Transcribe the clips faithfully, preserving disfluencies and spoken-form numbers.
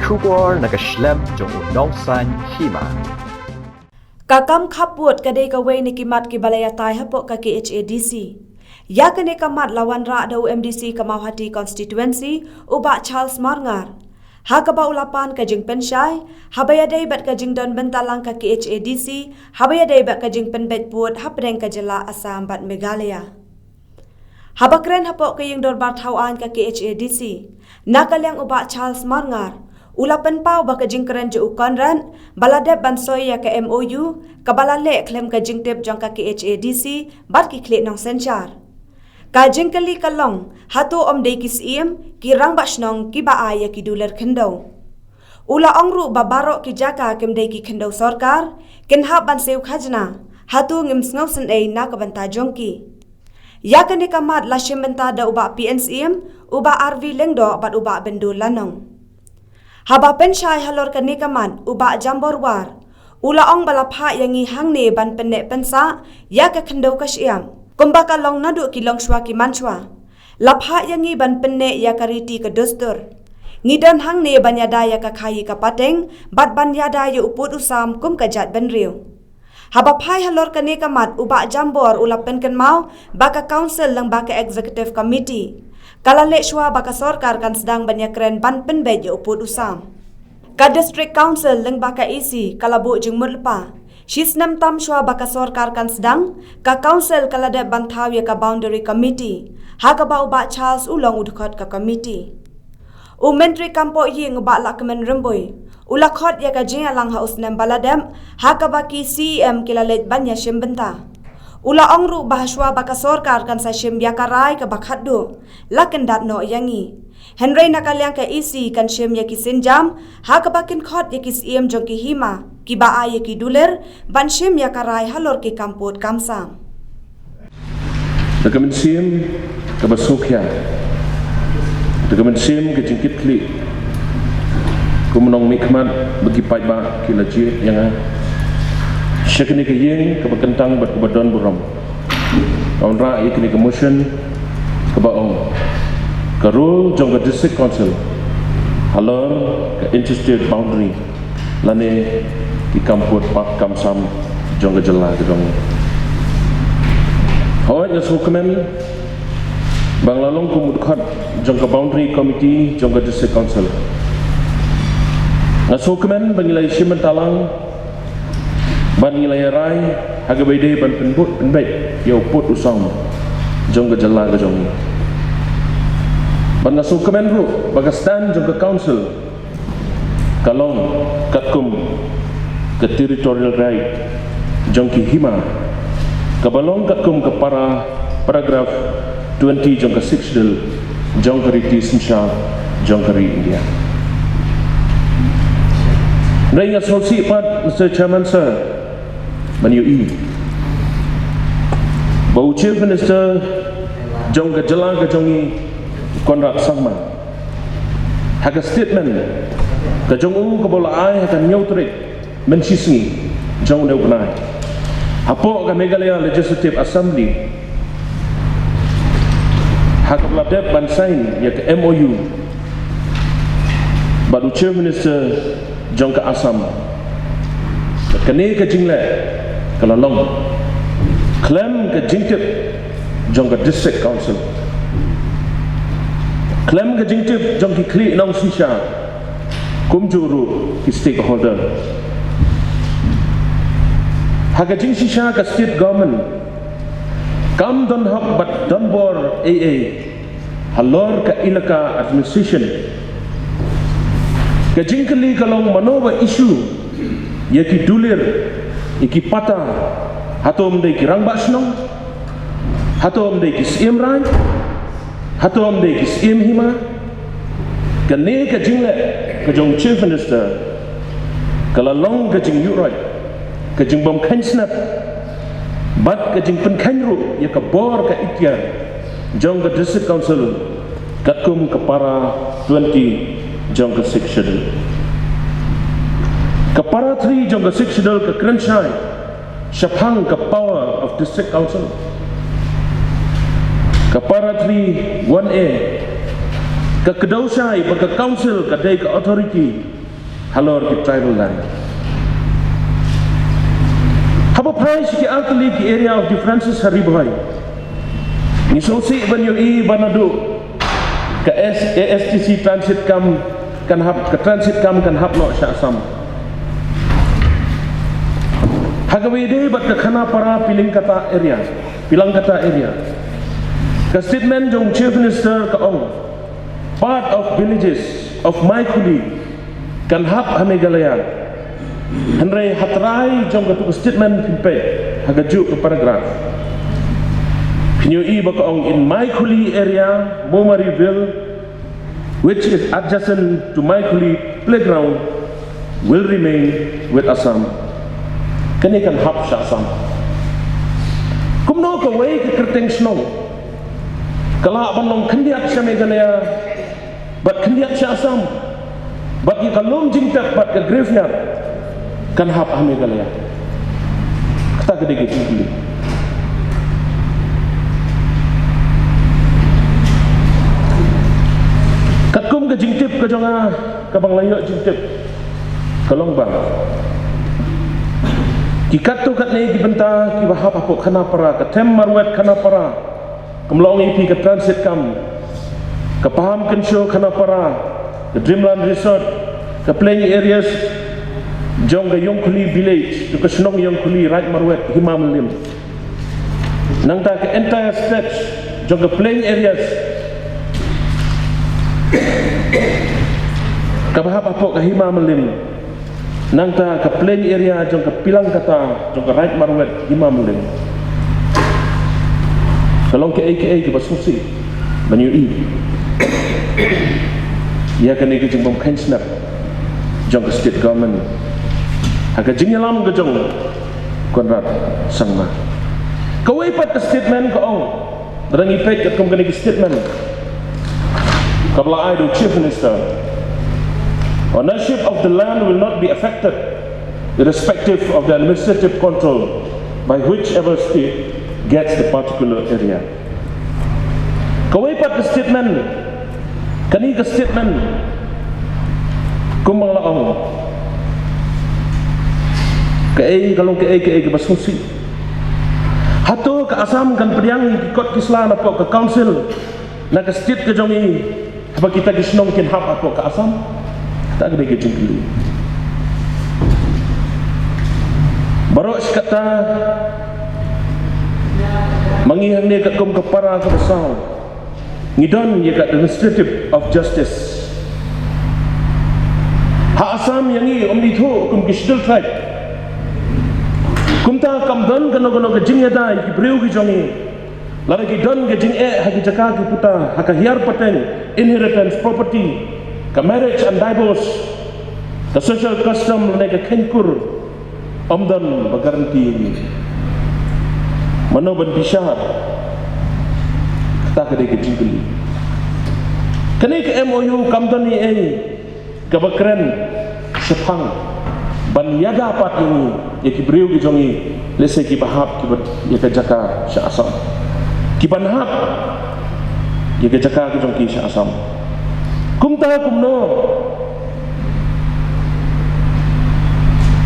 Khubor na ka shlem jong u nongsan hima. Ka kam khappud ka dei kawei na ki mat kiba la ïatai hapoh ka K H A D C. Ïa kane ka mat la wanrah da u M D C ka Mawhati Constituency, u Bah Charles Marngar. Ha kaba u la pan ka jingpynshai haba ïadei bad ka jingdon bynta lang ka K H A D C, haba ïadei bad ka jingpynbeit pud hapdeng ka jylla Assam bad Meghalaya. Haba kren hapoh ka ïing dorbar thaw aiñ ka K H A D C, na ka liang u Bah Charles Marngar, u la pynpaw ba ka jingkren jong u Conrad ba la dep ban soi ïa ka M O U kaba la leh khlem ka jingtip jong ka K H A D C bad ki khlieh nongsynshar. Ka jingkylli ka long, hato ym dei ki syiem, ki rangbah shnong kiba ai ïa ki dulir khyndew? U la ong ruh ba baroh ki jaka kim dei ki khyndew sorkar, kin hap ban siew khajna, hato ngim sngew synei na ka bynta jong ki? Ïa kane ka mat la shim bynta da u Bah P N Syiem, u Bah R V Lyngdoh bad u Bah Byndul Lanong. Haba pynshai halor kane ka mat, u Bah Jambor War, u la ong ba la phah ïa ngi hangne ban pynneh pynsah ïa ka khyndew ka shyiap, kumba ka long naduh ki longshuwa ki manshuwa. La phah ïa ngi ban pynneh ïa ka riti ka dustur. Ngi don hangne ban ïada ïa ka khaïi ka pateng bad ban ïada ïa u pud u sam kum ka jaitbynriew. Haba phai halor kane ka mat, u Bah Jambor u la pynkynmaw ba ka Council lyngba ka Executive Committee ka la leh shuwa ba ka sorkar kan sdang ban ïakren ban pynbeit ïa u pud u sam. Ka District Council lyngba ka E C ka la buh jingmut lypa. Shi snem tam shuwa ba ka sorkar kan sdang, ka Council ka la dep ban thaw ïa ka Boundary Committee, ha kaba u Bah Charles u long u dkhot ka committee. U Myntri Kam Pohïing u Bah Lahkmen Rymbui u la khot ïa ka jingïalang ha u snem ba la dep, ha kaba ki C E M ki la leit ban ïashim bynta. U la ong ruh ba hashuwa ba ka sorkar kan sa shim ïa ka rai kaba khatduh, la kyndat noh ïa ngi. Hynrei na ka liang ka E C kan shim ïa ki sienjam, ha kaba kin khot ïa ki syiem jong ki hima kiba ai ïa ki dulir ban shim ïa ka rai halor ki kam pud kam sam. Da ka mynsiem kaba sngewkhia, da ka mynsiem ka jingkitkhlieh, kum u nongmihkhmat bad ki paidbah ki la jied ïa nga sha kane ka ïing kaba kyntang bad kaba don burom, ka wanrah ïa kane ka motion kaba ong ka role jong ka District Council halor ka interstate boundary lane ki kam pud kam sam jong ka jylla ka jong ngi. Hooid, nga sngewkmen ba nga la long kum u dkhot jong ka Boundary Committee jong ka District Council. Nga sngewkmen ba ngi la ïashim bynta lang bad ngi la ïarai ha kaba ïadei ban pynbud pynbeit ïa u pud u sam jong ka jylla ka jong ngi. Bad nga sngewkmen ruh ba ka stand jong ka Council ka long katkum ka territorial right jong ki hima, kaba long katkum ka para, paragraph twenty jong ka Sixth Schedule jong ka riti synshar jong ka ri India. Hynrei nga sngewsih pat, Mister Chairman Sir, ban ïohi ba u Chief Minister jong ka jylla ka jong ngi, Conrad Sangma, ha ka statement ka jong u kaba u la ai ha ka hynñiew tarik mynshisngi jong une u bnai hapoh ka Meghalaya Legislative Assembly, ha kaba la dep ban sign ïa ka M O U bad u Chief Minister jong ka Assam, kane ka jingleh ka la long khlem ka jingtip jong ka District Council, khlem ka jingtip jong ki khlieh nongsynshar, kumjuh ruh ki stakeholder. Ha ka jingshisha ka State Government kam don hok bad don bor ei ei halor ka elaka administration. Ka jingkylli ka long, mano ba issue ïa ki dulir, ïa ki patta? Hato ym dei ki rangbah shnong? Hato ym dei ki syiem raid? Hato ym dei ki syiem hima? Kane ka jingleh ka jong u Chief Minister ka la long ka jingïuhroit, ka jingbym kheiñ snep bad ka jingpynkheiñ ruh ïa ka bor ka ikhtiar jong ka District Council katkum ka para twenty jong ka Sixth Schedule. Ka para three jong ka Sixth Schedule ka kren shai shaphang ka power of District Council. Ka para three one A ka kdew shai ba ka Council ka dei ka authority halor ki tribal land. Haba phai sha ki artylli ki area of differences ha Ri Bhoi, ngi sngewsih ban ïohi ba naduh ka S-, A S T C transit camp kan hap, ka transit camp kan hap noh sha Assam. Ha kawei de bad ka Khanapara Pilangkata area, Pilangkata area. Ka statement jong Chief Minister ka ong, part of villages of Maikhuli kan hap ha Meghalaya. Hynrei ha trai jong katu ka statement phin peit ha kajuh ka paragraph, phin ïohi ba ka ong, in Maikhuli area, Momariville, which is adjacent to Maikhuli playground, will remain with Assam. Kane kan hap sha Assam. Kumno kawei ka kyrteng shnong ka lah ban long khyndiat sha Meghalaya bad khyndiat sha Assam, bad ïa ka lum jingtep bad ka graveyard kan hap ha Meghalaya? Kata ka dei ka jingkylli. Katkum ka jingtip ka jong nga, kaba nga la ïoh jingtip, ka long ba ki katto katne ki bynta kiba hap hapoh Khanapara, ka them marwet Khanapara, kam long ïa phi ka transit camp, ka Paham Kynshew Khanapara, ka Dreamland Resort, ka plain areas jong ka Yongkhuli village, jong ka shnong Yongkhuli, Raid Marwet, Hima Mylliem. Nangta ka entire stretch jong ka plain areas kaba hap hapoh ka Hima Mylliem. Nangta ka plain area jong ka Pilangkata, jong ka Raid Marwet, Hima Mylliem. Ka long kaei kaei kaba sngewsih ban ïohi ïa kane ka jingbym kheiñ snep jong ka state government ha ka jingïalam ka jong Conrad Sangma. Kawei pat ka statement ka ong, lada ngi peit katkum kane ka statement kaba la ai da u Chief Minister, ownership of the land will not be affected irrespective of the administrative control by whichever state gets the particular area. Kawei pat ka statement, kane ka statement, kumba nga la ong, kaei, ka long kaei kaei kaba sngewsih. Hato ka Assam kan pdiang ïa ki kot ki sla napoh ka council na ka state ka jong i, haba kita ki shnong kin hap hapoh ka Assam? Kata ka dei ka jingkylli. Baroh shi katta, ma ngi hangne katkum ka para kaba saw, ngi don ïa ka administrative of justice. Ha Assam ïa ngi ym ithuh kum ki Scheduled Tribe. Kumta kam don kano kano ka jingïada ïa ki briew ki jong ngi. Lada ki don ka jingeh ha ki jaka ki puta, ha ka hiar pateng, inheritance, property, ka marriage and divorce, ka social custom lane ka kheiñ kur, ym don ba guarantee ïa ngi. Mano ban bishar? Kata ka dei ka jingkylli. Kane ka M O U kam don ei ei kaba kren shaphang ban ïada pat ïa ngi, ïa ki briew ki jong ngi, lehse kiba hap, kiba ïa ka jaka sha Assam, kiban hap ïa ka jaka ki jong ki sha Assam. Kumta kumno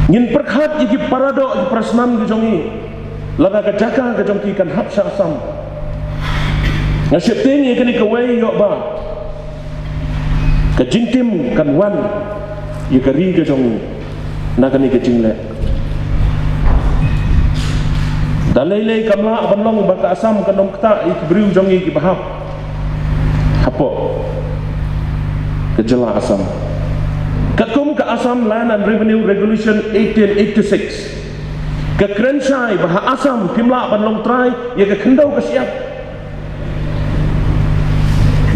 ngin pyrkhat ïa ki paradoh, ki parasnam ki jong ngi, lada ka jaka ka jong ki kan hap sha Assam? Nga sheptieng ïa kane kawei ïoh ba ka jingtim kan wan ïa ka ri ka jong ngi na kane ka jingleh. Da lei lei kam lah ban long ba ka Assam kan ym ktah ïa ki briew jong ngi kiba hap hapoh ka jylla Assam. Katkum ka Assam Land and Revenue Regulation eighteen eighty-six, ka kren shai ba ha Assam phim lah ban long trai ïa ka khyndew ka shyiap.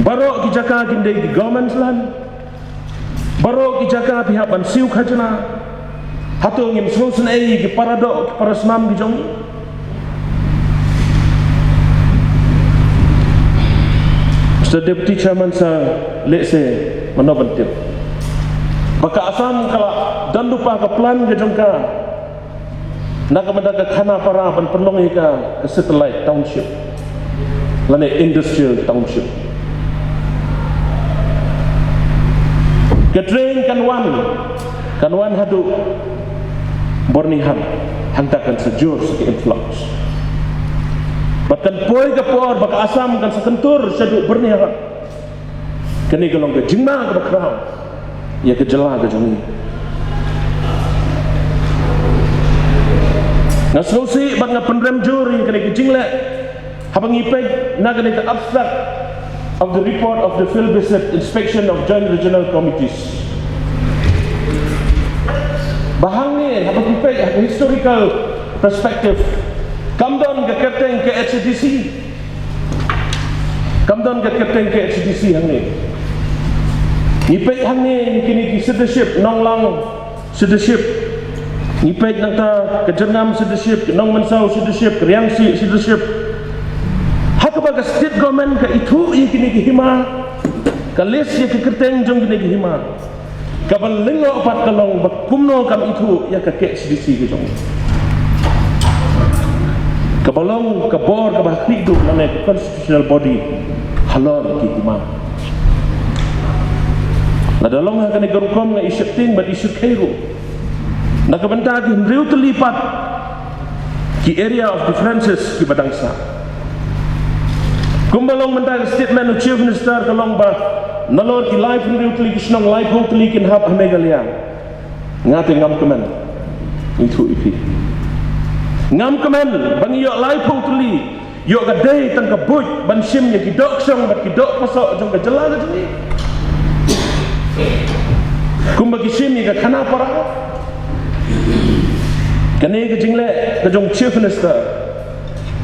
Baroh ki jaka kin dei ki government's land. Baroh ki jaka phi hap ban siew khajna. Hato ngim sngewsynei ki paradoh, ki parasnam ki jong ngi? Mister Deputy Chairman Sir, lehse mano ban tip ba ka Assam ka la don lypa ka plan ka jong ka na ka bynta ka Khanapara ban pynlong ïa ka ka satellite township lane industrial township. Ka train kan wan, kan wan haduh Byrnihat, hangta kan sa jur sa ka influx. Bad kan poi ka por ba ka Assam kan sa kyntur shaduh Byrnihat. Kane ka long ka jingma kaba khraw ïa ka jylla ka jong ngi. Nga sngewsih bad nga pynrem jur ïa kane ka jingleh haba ngi peit na kane ka abstract of the report of the field visit inspection of joint regional committees. Ba hangne haba ngi peit ha ka historical perspective, kam don ka kyrteng ka H A D C. Kam don ka kyrteng ka H A D C hangne. Ngi peit hangne ngi kine ki sudaship, Nonglang sudaship. Ngi peit nangta ka Jyrngam sudaship, ka Nongmynsaw sudaship, ka Riangsieh sudaship. Ha kaba ka state government ka ithuh ïa kine ki hima, ka list ïa ka kyrteng jong kine ki hima. Kaba lyngngoh pat ka long ba kumno kam ithuh ïa ka K H A D C ka jong. Kaba long ka bor kaba khlieh duh lane ka constitutional body halor ki hima. Lada long ha kane ka rukom nga i sheptieng bad i sheptieng ruh. Na ka bynta ki hynriew tylli pat ki area of differences kiba dang sah. Kumba long mynta ka statement u Chief Minister ka long ba nalor ki laiphew hynriew tylli ki shnong, laiphew tylli kin hap ha Meghalaya. Nga te ngam kmen. Ithuh ïa phi. Ngam kmen ba ngi ïoh laiphew tylli, ïoh ka dei tang ka buit ban shim ïa ki dohkshong bad ki dohpasoh jong ka jylla ka jong ngi. Kumba ki shim ïa ka Khanapara. Kane ka jingleh ka jong Chief Minister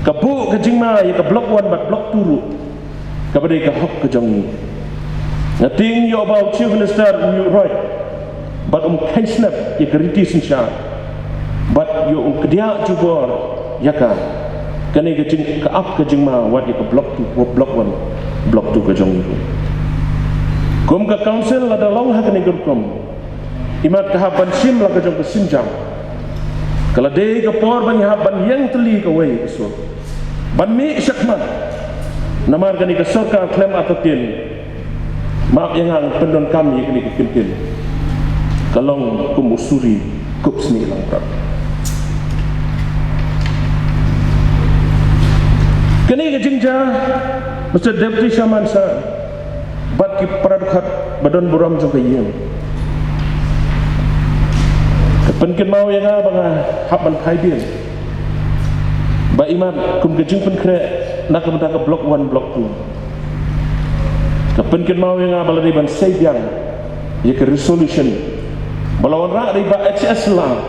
ka buh ka jingma ïa ka Block One bad Block Two ruh, kaba dei ka hok ka jong ngi. Nga tieng ïoh ba u Chief Minister um ïuh roi bad um kheiñ snep ïa ka riti synshar bad ïoh um kdiah jubor ïa ka. Kane ka jing, ka ap ka jingma wat ïa ka Block Two, Block One, Block Two ka jong ngi. Kum ka council lada long ha kane ka rukom, imat ka hap ban shim la ka jong ka sienjam. Ka la dei ka por ban ïahap ban ïeng tylli kawei ka sur, ban mih shakhmat. Namar kane ka sorkar khlem artatien. Map ïa nga, nga pyndonkam ïa kane ka kyntien. Ka long kum u suri kup snieh langbrot. Kane ka jingjia, Mister Deputy Chairman Sir, bad ki para dkhot ba don burom jong ka ïing, ka pynkynmaw ïa nga ba nga hap ban phai biang. Ba imat kum ka jingpynkhreh na ka bynta ka Block One, Block Two, ka pynkynmaw ïa nga ba la dei ban sei biang ïa ka resolution ba la wanrah da i Bah H S Shylla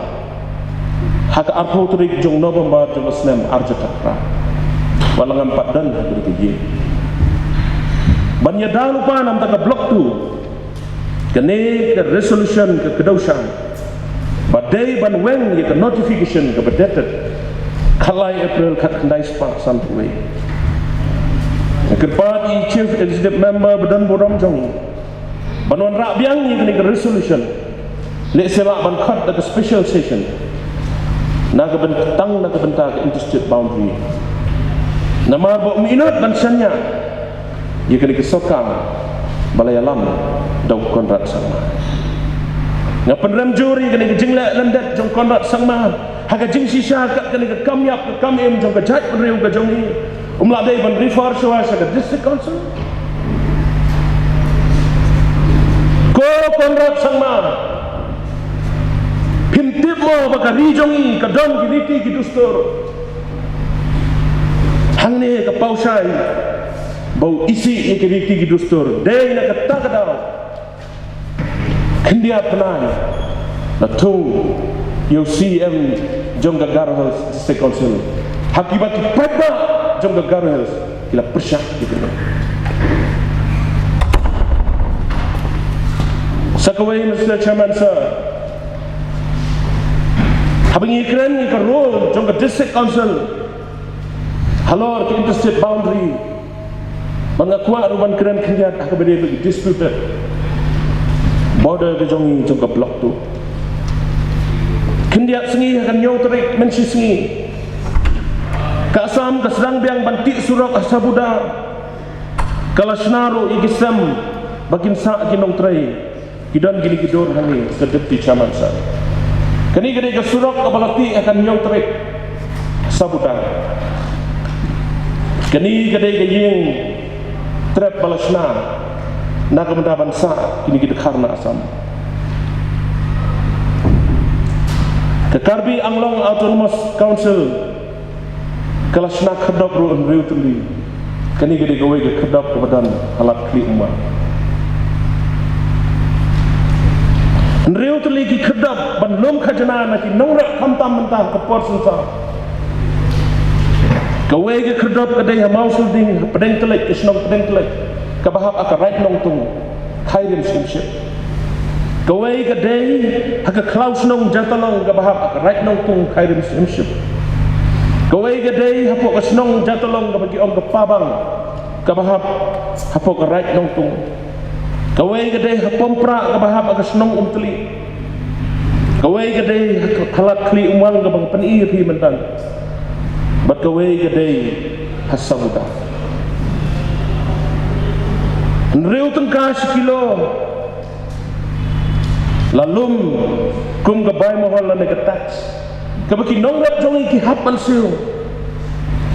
ha ka arphew tarik jong November jong ka snem arhajar khatphra. Wat la ngam pat don ha ka ri. Ban ïada lypa na ka bynta ka Block Two, kane ka resolution ka kdew shai ba dei ban weng ïa ka notification kaba dated khatlai April khatkhyndai spah sanphew wei. Nga kyrpad ïa i Chief Executive Member ba don burom jong ngi ban wanrah biang ïa kane ka resolution. Lehse lah ban khot da ka special session na ka byn-, tang na ka bynta ka interstate boundary. Namar ba um ïehnoh ban shaniah ïa kane ka sorkar ba la ïalam da u Conrad Sangma. Nga pynrem jur ïa kane ka jingleh lyndet jong u Conrad Sangma ha ka jingshisha kat kane ka kam ïap ka kam im jong ka jaitbynriew ka jong ngi. Um lah dei ban refer shuwa sha ka District Council? Ko Conrad Sangma, phim tip mo ba ka ri jong ngi ka don ki riti ki dustur? Hangne ka paw shai ba u isih ïa ki riti ki dustur dei na kata ka daw. Khyndiat bnai la thung ïa u C E M jong ka Garo Hills District Council ha kiba ki paidbah jong ka Garo Hills ki la pyrshah ïa kane. Sa kawei, Mister Chairman Sir, haba ngi kren ïa ka role jong ka District Council halor ka interstate boundary, bad nga kwah ruh ban kren khyndiat ha kaba ïadei bad ka disputed border ka jong ngi jong ka Block Two. Khyndiat sngi ha ka hynñiew tarik mynshisngi, ka Assam ka sdang biang ban tih surok ha Sabuda. Ka la shna ruh ïa ki sem ba kin sah ki nongtrei. Ki don kine ki dur hangne, Deputy Chairman Sir. Kane ka dei ka surok kaba la tih ha ka hynñiew tarik Sabudar. Kane ka dei ka ïing trep ba la shna na ka bynta ban sah kine ki dkhar na Assam. Ka Karbi Anglong Autonomous Council ka la shna khyrdop ruh hynriew tylli. Kane ka dei kawei ka khyrdop kaba don ha Lad Khlieh Umwang. Hynriew tylli ki khyrdop ban lum khajna na ki nongrep khamtam mynta ha ka por synshar. Kawei ka khyrdop ka dei ha Mawslding, ha Pdengtlek, ka shnong Pdengtlek, kaba hap ha ka Raid Nongtung, Khyrim Syiemship. Kawei ka dei ha ka khlaw shnong Jatalong kaba hap ha ka Raid Nongtung, Khyrim Syiemship. Kawei ka dei hapoh ka shnong Jatalong kaba ki ong ka Pabang kaba hap hapoh ka Raid Nongtung. Kawei ka dei ha Pomprah kaba hap ha ka shnong Umtylli. Kawei ka dei ha Lad Khlieh Umwang kaba nga pyni ïa phi mynta. Bad kawei ka dei ha Sabudar. Hynriew tyngka shi kilo la lum kum ka bai mohol lane ka tax kaba ki nongrep jong ngi ki hap ban siew.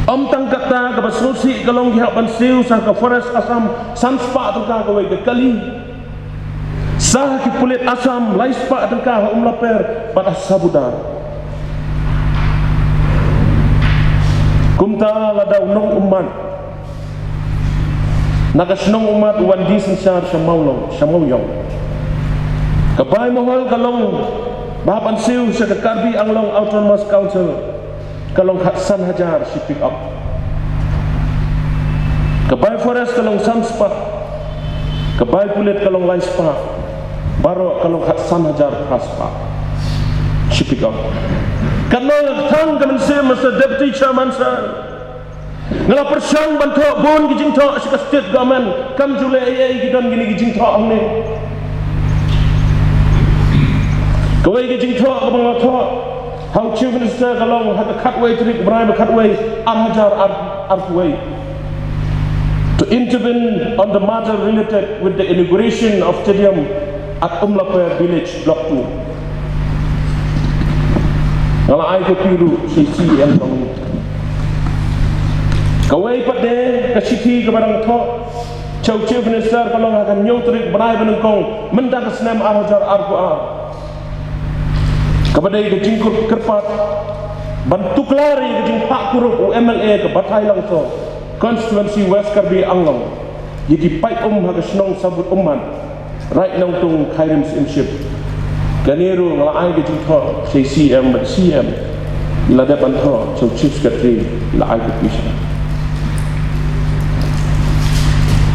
Ym tang katta, kaba sngewsih ka long ki hap ban siew sha ka Forest Assam san spah tyngka kawei ka kali, sha ki pulit Assam lai spah tyngka ha Umlaper bad ha Sabudar. Kumta lada u nongummat na ka shnong Ummat u wan die synshar sha Mawlong, sha Mawiong, ka bai mohol ka long ba hap ban siew sha ka Karbi Anglong Autonomous Council ka long khatsan hajar shi pick up. Ka bai forest ka long san spah. Ka bai pulit ka long lai spah. Baroh ka long khatsan hajar phra spah shi pick up. Katno nga kthang ka mynsiem, Mister Deputy Chairman Sir. Nga la pyrshang ban thoh bun ki jingthoh sha ka state government, kam ju leh ei ei, ki don kine ki jingthoh hangne. Kawei ka jingthoh kaba nga la thoh ha u Chief Minister ka long ha ka khatwei tarik u bnai ba khatwei, ar hajar ar, arphew wei, to intervene on the matter related with the inauguration of stadium at Umlaper Village Block two. Nga la ai copy ruh sha C E M jong ngi. Kawei pat de ka shithi kaba dang thoh sha u Chief Minister ka long ha ka hynñiew tarik bnai ba nyngkong mynta ka snem ar hajar arphew ar, kaba dei ka jingkyrpad ban tuklar ïa ka jingphah kurup u M L A ka Batai Langso, constituency West Karbi Anglong, ïa ki paip um ha ka shnong Sabut Ummat, Raid Nongtung, Khyrim Syiemship. Kane ruh nga la ai ka jingthoh sha C E M bad C E M i la dep ban thoh sha u Chief Secretary, i la ai ka petition.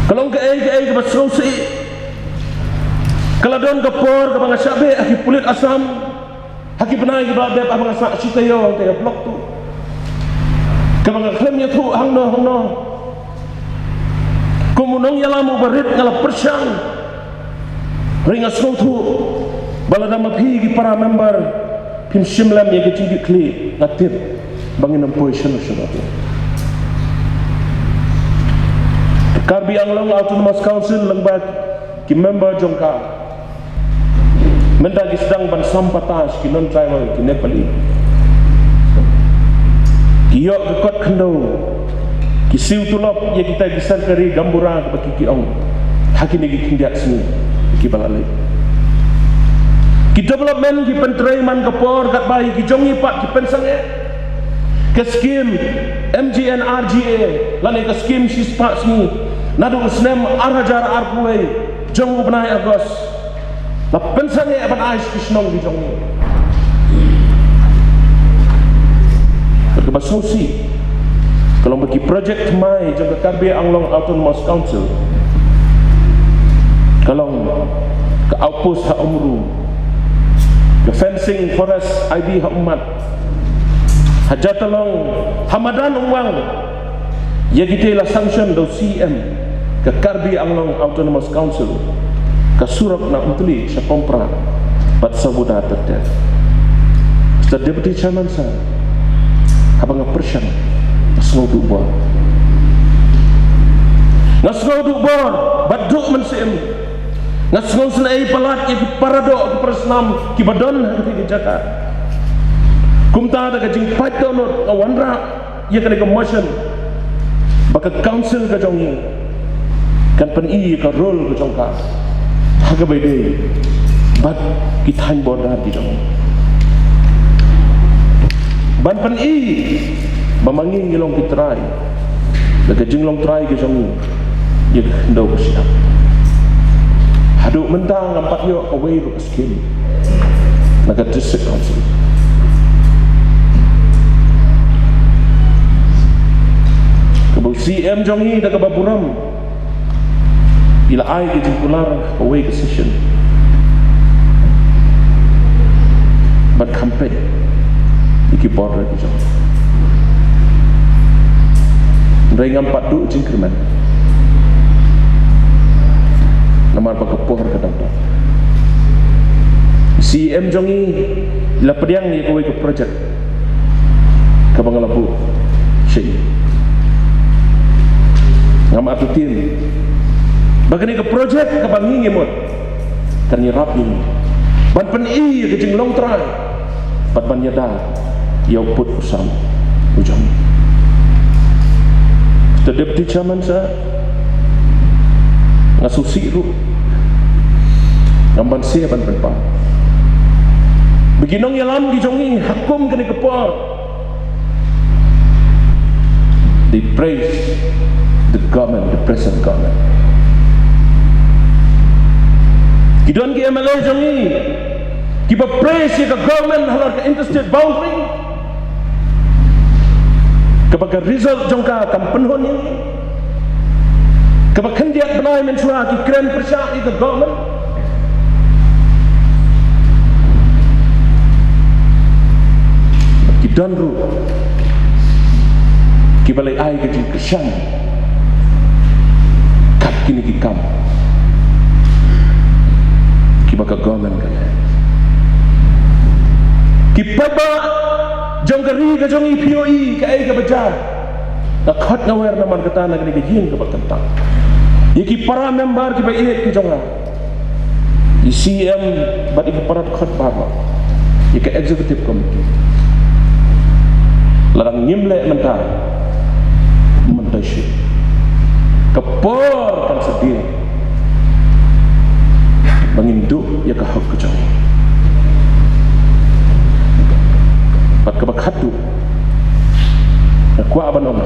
Ka long kaei kaei kaba sngewsih. Ka la don ka por kaba nga shah beh ha ki pulit Assam ha ki bnai kiba la dep, haba nga sah shi taïew hangtei ha Block two, kaba nga khlem ïathuh hangno hangno. Kum u nongïalam uba rit nga la pyrshang. Hynrei nga sngewthuh ba lada ma phi ki para member phim shim lem ïa ka jingkitkhlieh, nga tip ba ngin ym poi shano shano. Karbi Anglong Autonomous Council lyngba ki member jong ka mynta ki sdang ban sam patta sha ki non-tribal, ki Nepali. Ki ïoh ka kot khyndew, ki siew tulop ïa kita ki sarkari gaonbura kaba ki, ki ong ha kine ki khyndiat sngi kiba la leit. Ki development ki pyntrei man ka por, katba ïa ki jong ngi pat ki pynsangeh. Ka skim M G N R G A lane ka skim shispah sngi, naduh u snem ar hajar arphew wei jong u bnai August, la pynsangeh ban ai sha ki shnong ki jong ngi. Bad kaba sngewsih ka long ba ki project thymmai jong ka Karbi Anglong Autonomous Council ka long ka outpost ha Umru, ka fencing forest I D ha Ummat, ha Jatalong, ha madan Umwang. Ïa kita la sanction da u C E M, ka Karbi Anglong Autonomous Council, ka surok na Umtali sha Pomprah bad Sabudar ter ter. Mister Deputy Chairman Sir, haba nga pyrshang, nga sngew duh bor. Nga sngew duh bor bad duh mynsiem. Nga sngewsynei palat ïa ki paradoh, ki parasnam kiba don ha kane ka jaka. Kumta da ka jingpait dohnud nga wanrah ïa kane ka motion ba ka council ka jong ngi kan pyni ïa ka role ka jong ka ha kaba ïadei bad ki thaiñ border ki jong ngi, ban pyni ba ma ngi ngi long ki trai da ka jinglong trai ka jong ngi ïa ka khyndew ka shyiap. Haduh mynta ngam pat ïoh kawei ruh ka skim na ka District Council. Kaba u C M jong ngi da kaba burom i la ai ka jingkular kawei ka session ban campaign ïa ki border ki jong ngi. Hynrei ngam pat duh jingkyrmen namar ba ka por ka dang don. C M jong ngi la pdiang ïa kawei ka project kaba nga la buh sha i. Ngam artatien ba kane ka project kaba ngi ngi mut kan ïarap ïa ngi ban pyni ïa ka jinglong trai bad ban ïada ïa u pud u sam u jong ngi. Te Deputy Chairman, sa nga sngewsih ruh, ngam banse ban pynpaw ba ki nongïalam ki jong ngi ha kum kane ka por, they praise the government, the present government. Ki don ki M L A jong ngi kiba praise ïa ka government halor ka interstate boundary, kaba ka result jong ka kam pynhun ïa ngi, kaba khyndiat bnai mynshuwa ki kren pyrshah ïa ka government. Ki don ruh kiba la ai ka jingkyrshan kat kine ki kam kiba ka government ka leh. Ki paidbah jong ka ri ka jong i, phi ïohi kaei kaba jia. Nga khot nga wer namar kata na kane ka ïing kaba kyntang ïa ki para member kiba ïeit ki jong nga, i C M bad i ki para dkhot baroh, ïa ka executive committee. Lada ngim leh mynta, mynta shuh ka por kan sa dei ba ngin duh ïa ka hok ka jong ngi. Bad kaba khatduh, nga kwah ban ong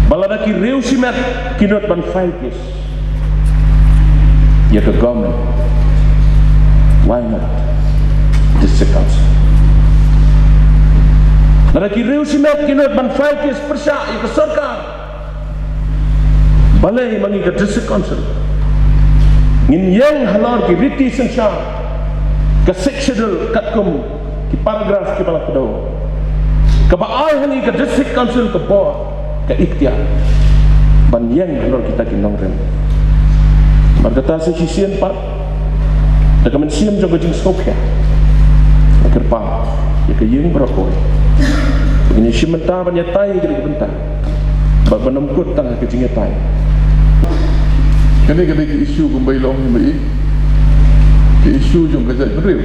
ba lada ki riew shimet ki nud ban file case ïa ka government, why not District Council? Lada ki riew shimet ki nud ban file case pyrshah ïa ka sorkar, balei ma ngi ka District Council ngin ïeng halor ki riti synshar ka Sixth Schedule katkum ki paragraph kiba la kdew, kaba ai ha ngi ka District Council ka bor, ka iktiar ban ïeng halor kita ki nongrim? Namar kata sa shisien pat, da ka mynsiem jong ka jingsngewkhia, nga kyrpad ïa ka ïing baroh kawei ba ngin ïashim bynta ban ïatai ïa ka bynta bad ban ym kut tang ha ka jingïatai. Kane ka dei ka issue kumba i la ong hi ba i, ka issue jong ka jaitbynriew.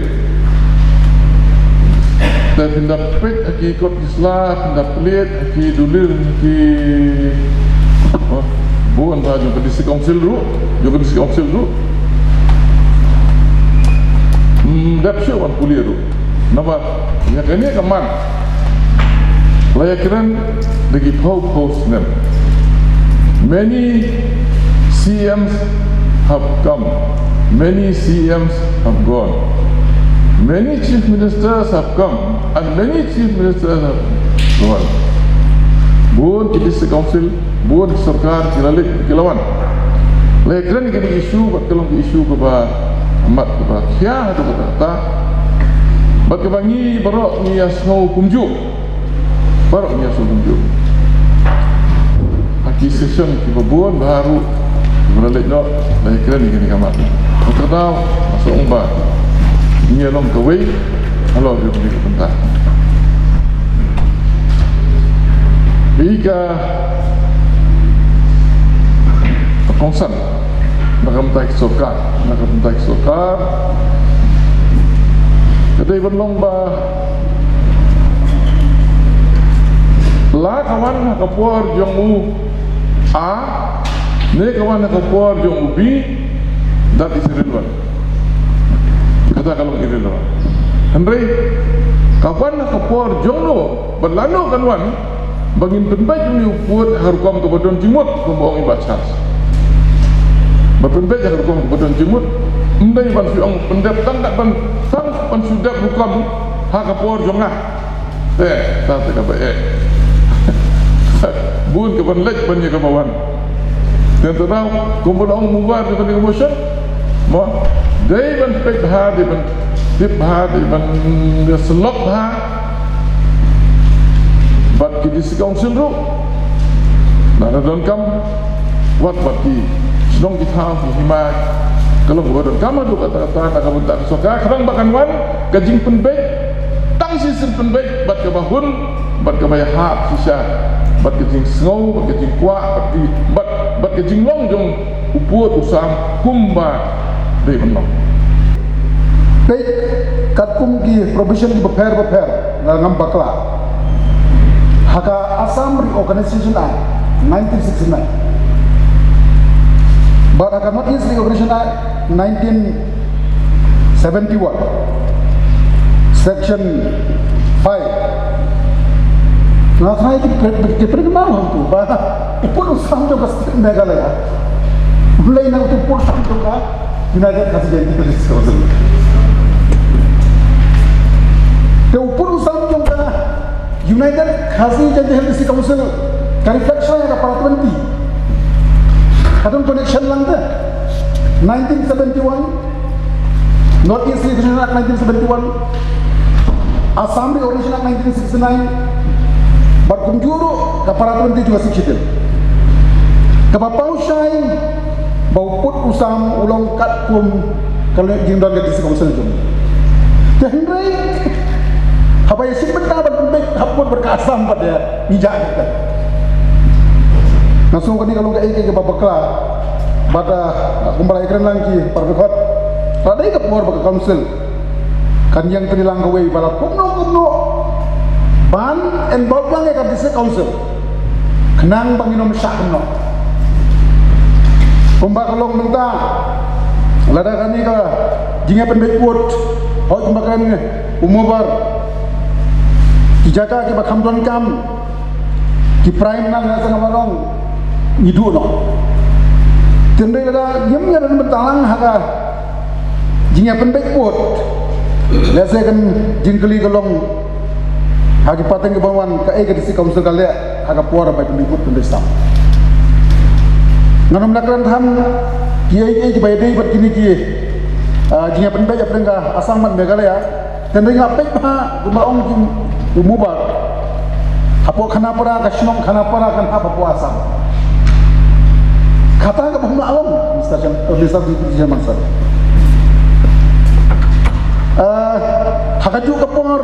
Te phin da peit ha ki kot ki sla, phin da peit ha ki dulil, ha ki, oh, bun ba jong ka District Council ruh, jong ka District Council ruh. Hmm, dep shuh ban pule ruh. Namar ïa kane ka man la ïakren da ki phew phew snem. Many C Ms have come, many C Ms have gone. Many chief ministers have come and many chief ministers have gone. Bun ki district council, bun ki sorkar ki la leit ki la wan. La ïakren ïa kine ki issue, bad ka long ki issue kaba mat, kaba khia haduh katta katta. Bad kaba ngi baroh ngi ïasngew kumjuh. Baroh ngi ïasngew kumjuh. Ha ki session kiba bun baroh kiba la leit noh, la ïakren ïa kane ka mat. Kata ka daw nga sngew ba ngi ïa long kawei halor ïa kane ka bynta. Ïa ka kongsan Na ka bynta ki sorkar, na ka bynta ki sorkar. Ka dei ban long ba la ka wan ha ka por jong u A ne ka wan ha ka por jong u B, that is irrelevant. Kata ka long irrelevant. Hynrei ka wan ha ka por jong no, ba lano kan wan, ba ngin pynbeit ïa une u pud ha ka rukom kaba don jingmut, kumba ong i Bah Charles. Ba pynbeit ha ka rukom kaba don jingmut, ym dei ban shu ong pyndep tang kat ban, tang ban shu dep rukom ha ka por jong nga. Eh, ta te kaba eh. Bun kaban leit ban ïa kaba wan. Te te dau, kumba la ong Mubar te ban ïa ka motion. Mo, dei ban peit bha, dei ban tip bha, dei ban ïa syllok bha. Bad ki District Council ruh, na ka donkam, wat bad ki shnong ki thaw ki hima, ka long kaba donkam haduh katta katta na ka bynta ka sorkar, khnang ba kan wan ka jingpynbeit, tang shisien pynbeit bad kaba hun, bad kaba ïahap shisha, bad ka jingsngew, bad ka jingkwah, bad ki, bad, bad ka jinglong jong u pud u sam kumba dei ban long. Peit katkum ki provision kiba pher bapher, nga ngam bakla. Ha ka Assam Reorganization Act nineteen sixty-nine. Bad ha ka North East Reorganization Act nineteen seventy-one, Section five. Nga tharai ki pre-, ki pre-, ma hangtu ba u pud u sam jong ka state Meghalaya u leit na u pud u sam jong ka United Khasi Jaintia Hills Council. Te u pud u sam jong ka United Khasi Jaintia Hills Council ka reflection ïa ka para twenty. Ka don connection lang te. Nineteen seventy-one, North East Reorganization Act nineteen seventy-one, Assam Reorganization Act nineteen sixty-nine, bad kumjuh ruh ka para twenty jong ka Sixth Schedule. Kaba paw shai ba u pud u sam u long katkum ka jingdon ka District Council jong. Te hynrei haba ïa shim bynta ban pynbeit hapoh bad ka Assam bad ïa ngi jah kita. Nga sngew kane ka long kaei kaei kaba bakla. Bad, ah, kumba la ïakren lang ki para dkhot, la dei ka por ba ka council kan ïeng tylli lang kawei ba la kumno kumno ban involve lang ïa ka District Council khnang ba ngin ym shah kumno. Kumba ka long mynta, lada kane ka jingïapynbeit pud, hooid kumba kren u Mubar, ki jaka kiba kham donkam, ki prime na nga sngewbha ban ong ngi duh noh. Te hynrei lada ngim ïa don bynta lang ha ka jingïapynbeit pud, lehse kan jingkylli ka long ha ki pateng kiban wan, kaei ka District Council ka leh ha ka por ba pynbeit pud pynbeit sam. Ngan ym la kren than kiei kiei kiba ïadei bad kine ki, ah, jingïapynbeit hapdeng ka Assam bad Meghalaya. Te hynrei nga peit bha kumba ong ki u Mubar, hapoh Khanapara, ka shnong Khanapara kan hap hapoh Assam. Kata kaba ym lah long, Mister Chair-, eh, Mister Deputy Chairman, sir. Eh, ha kajuh ka por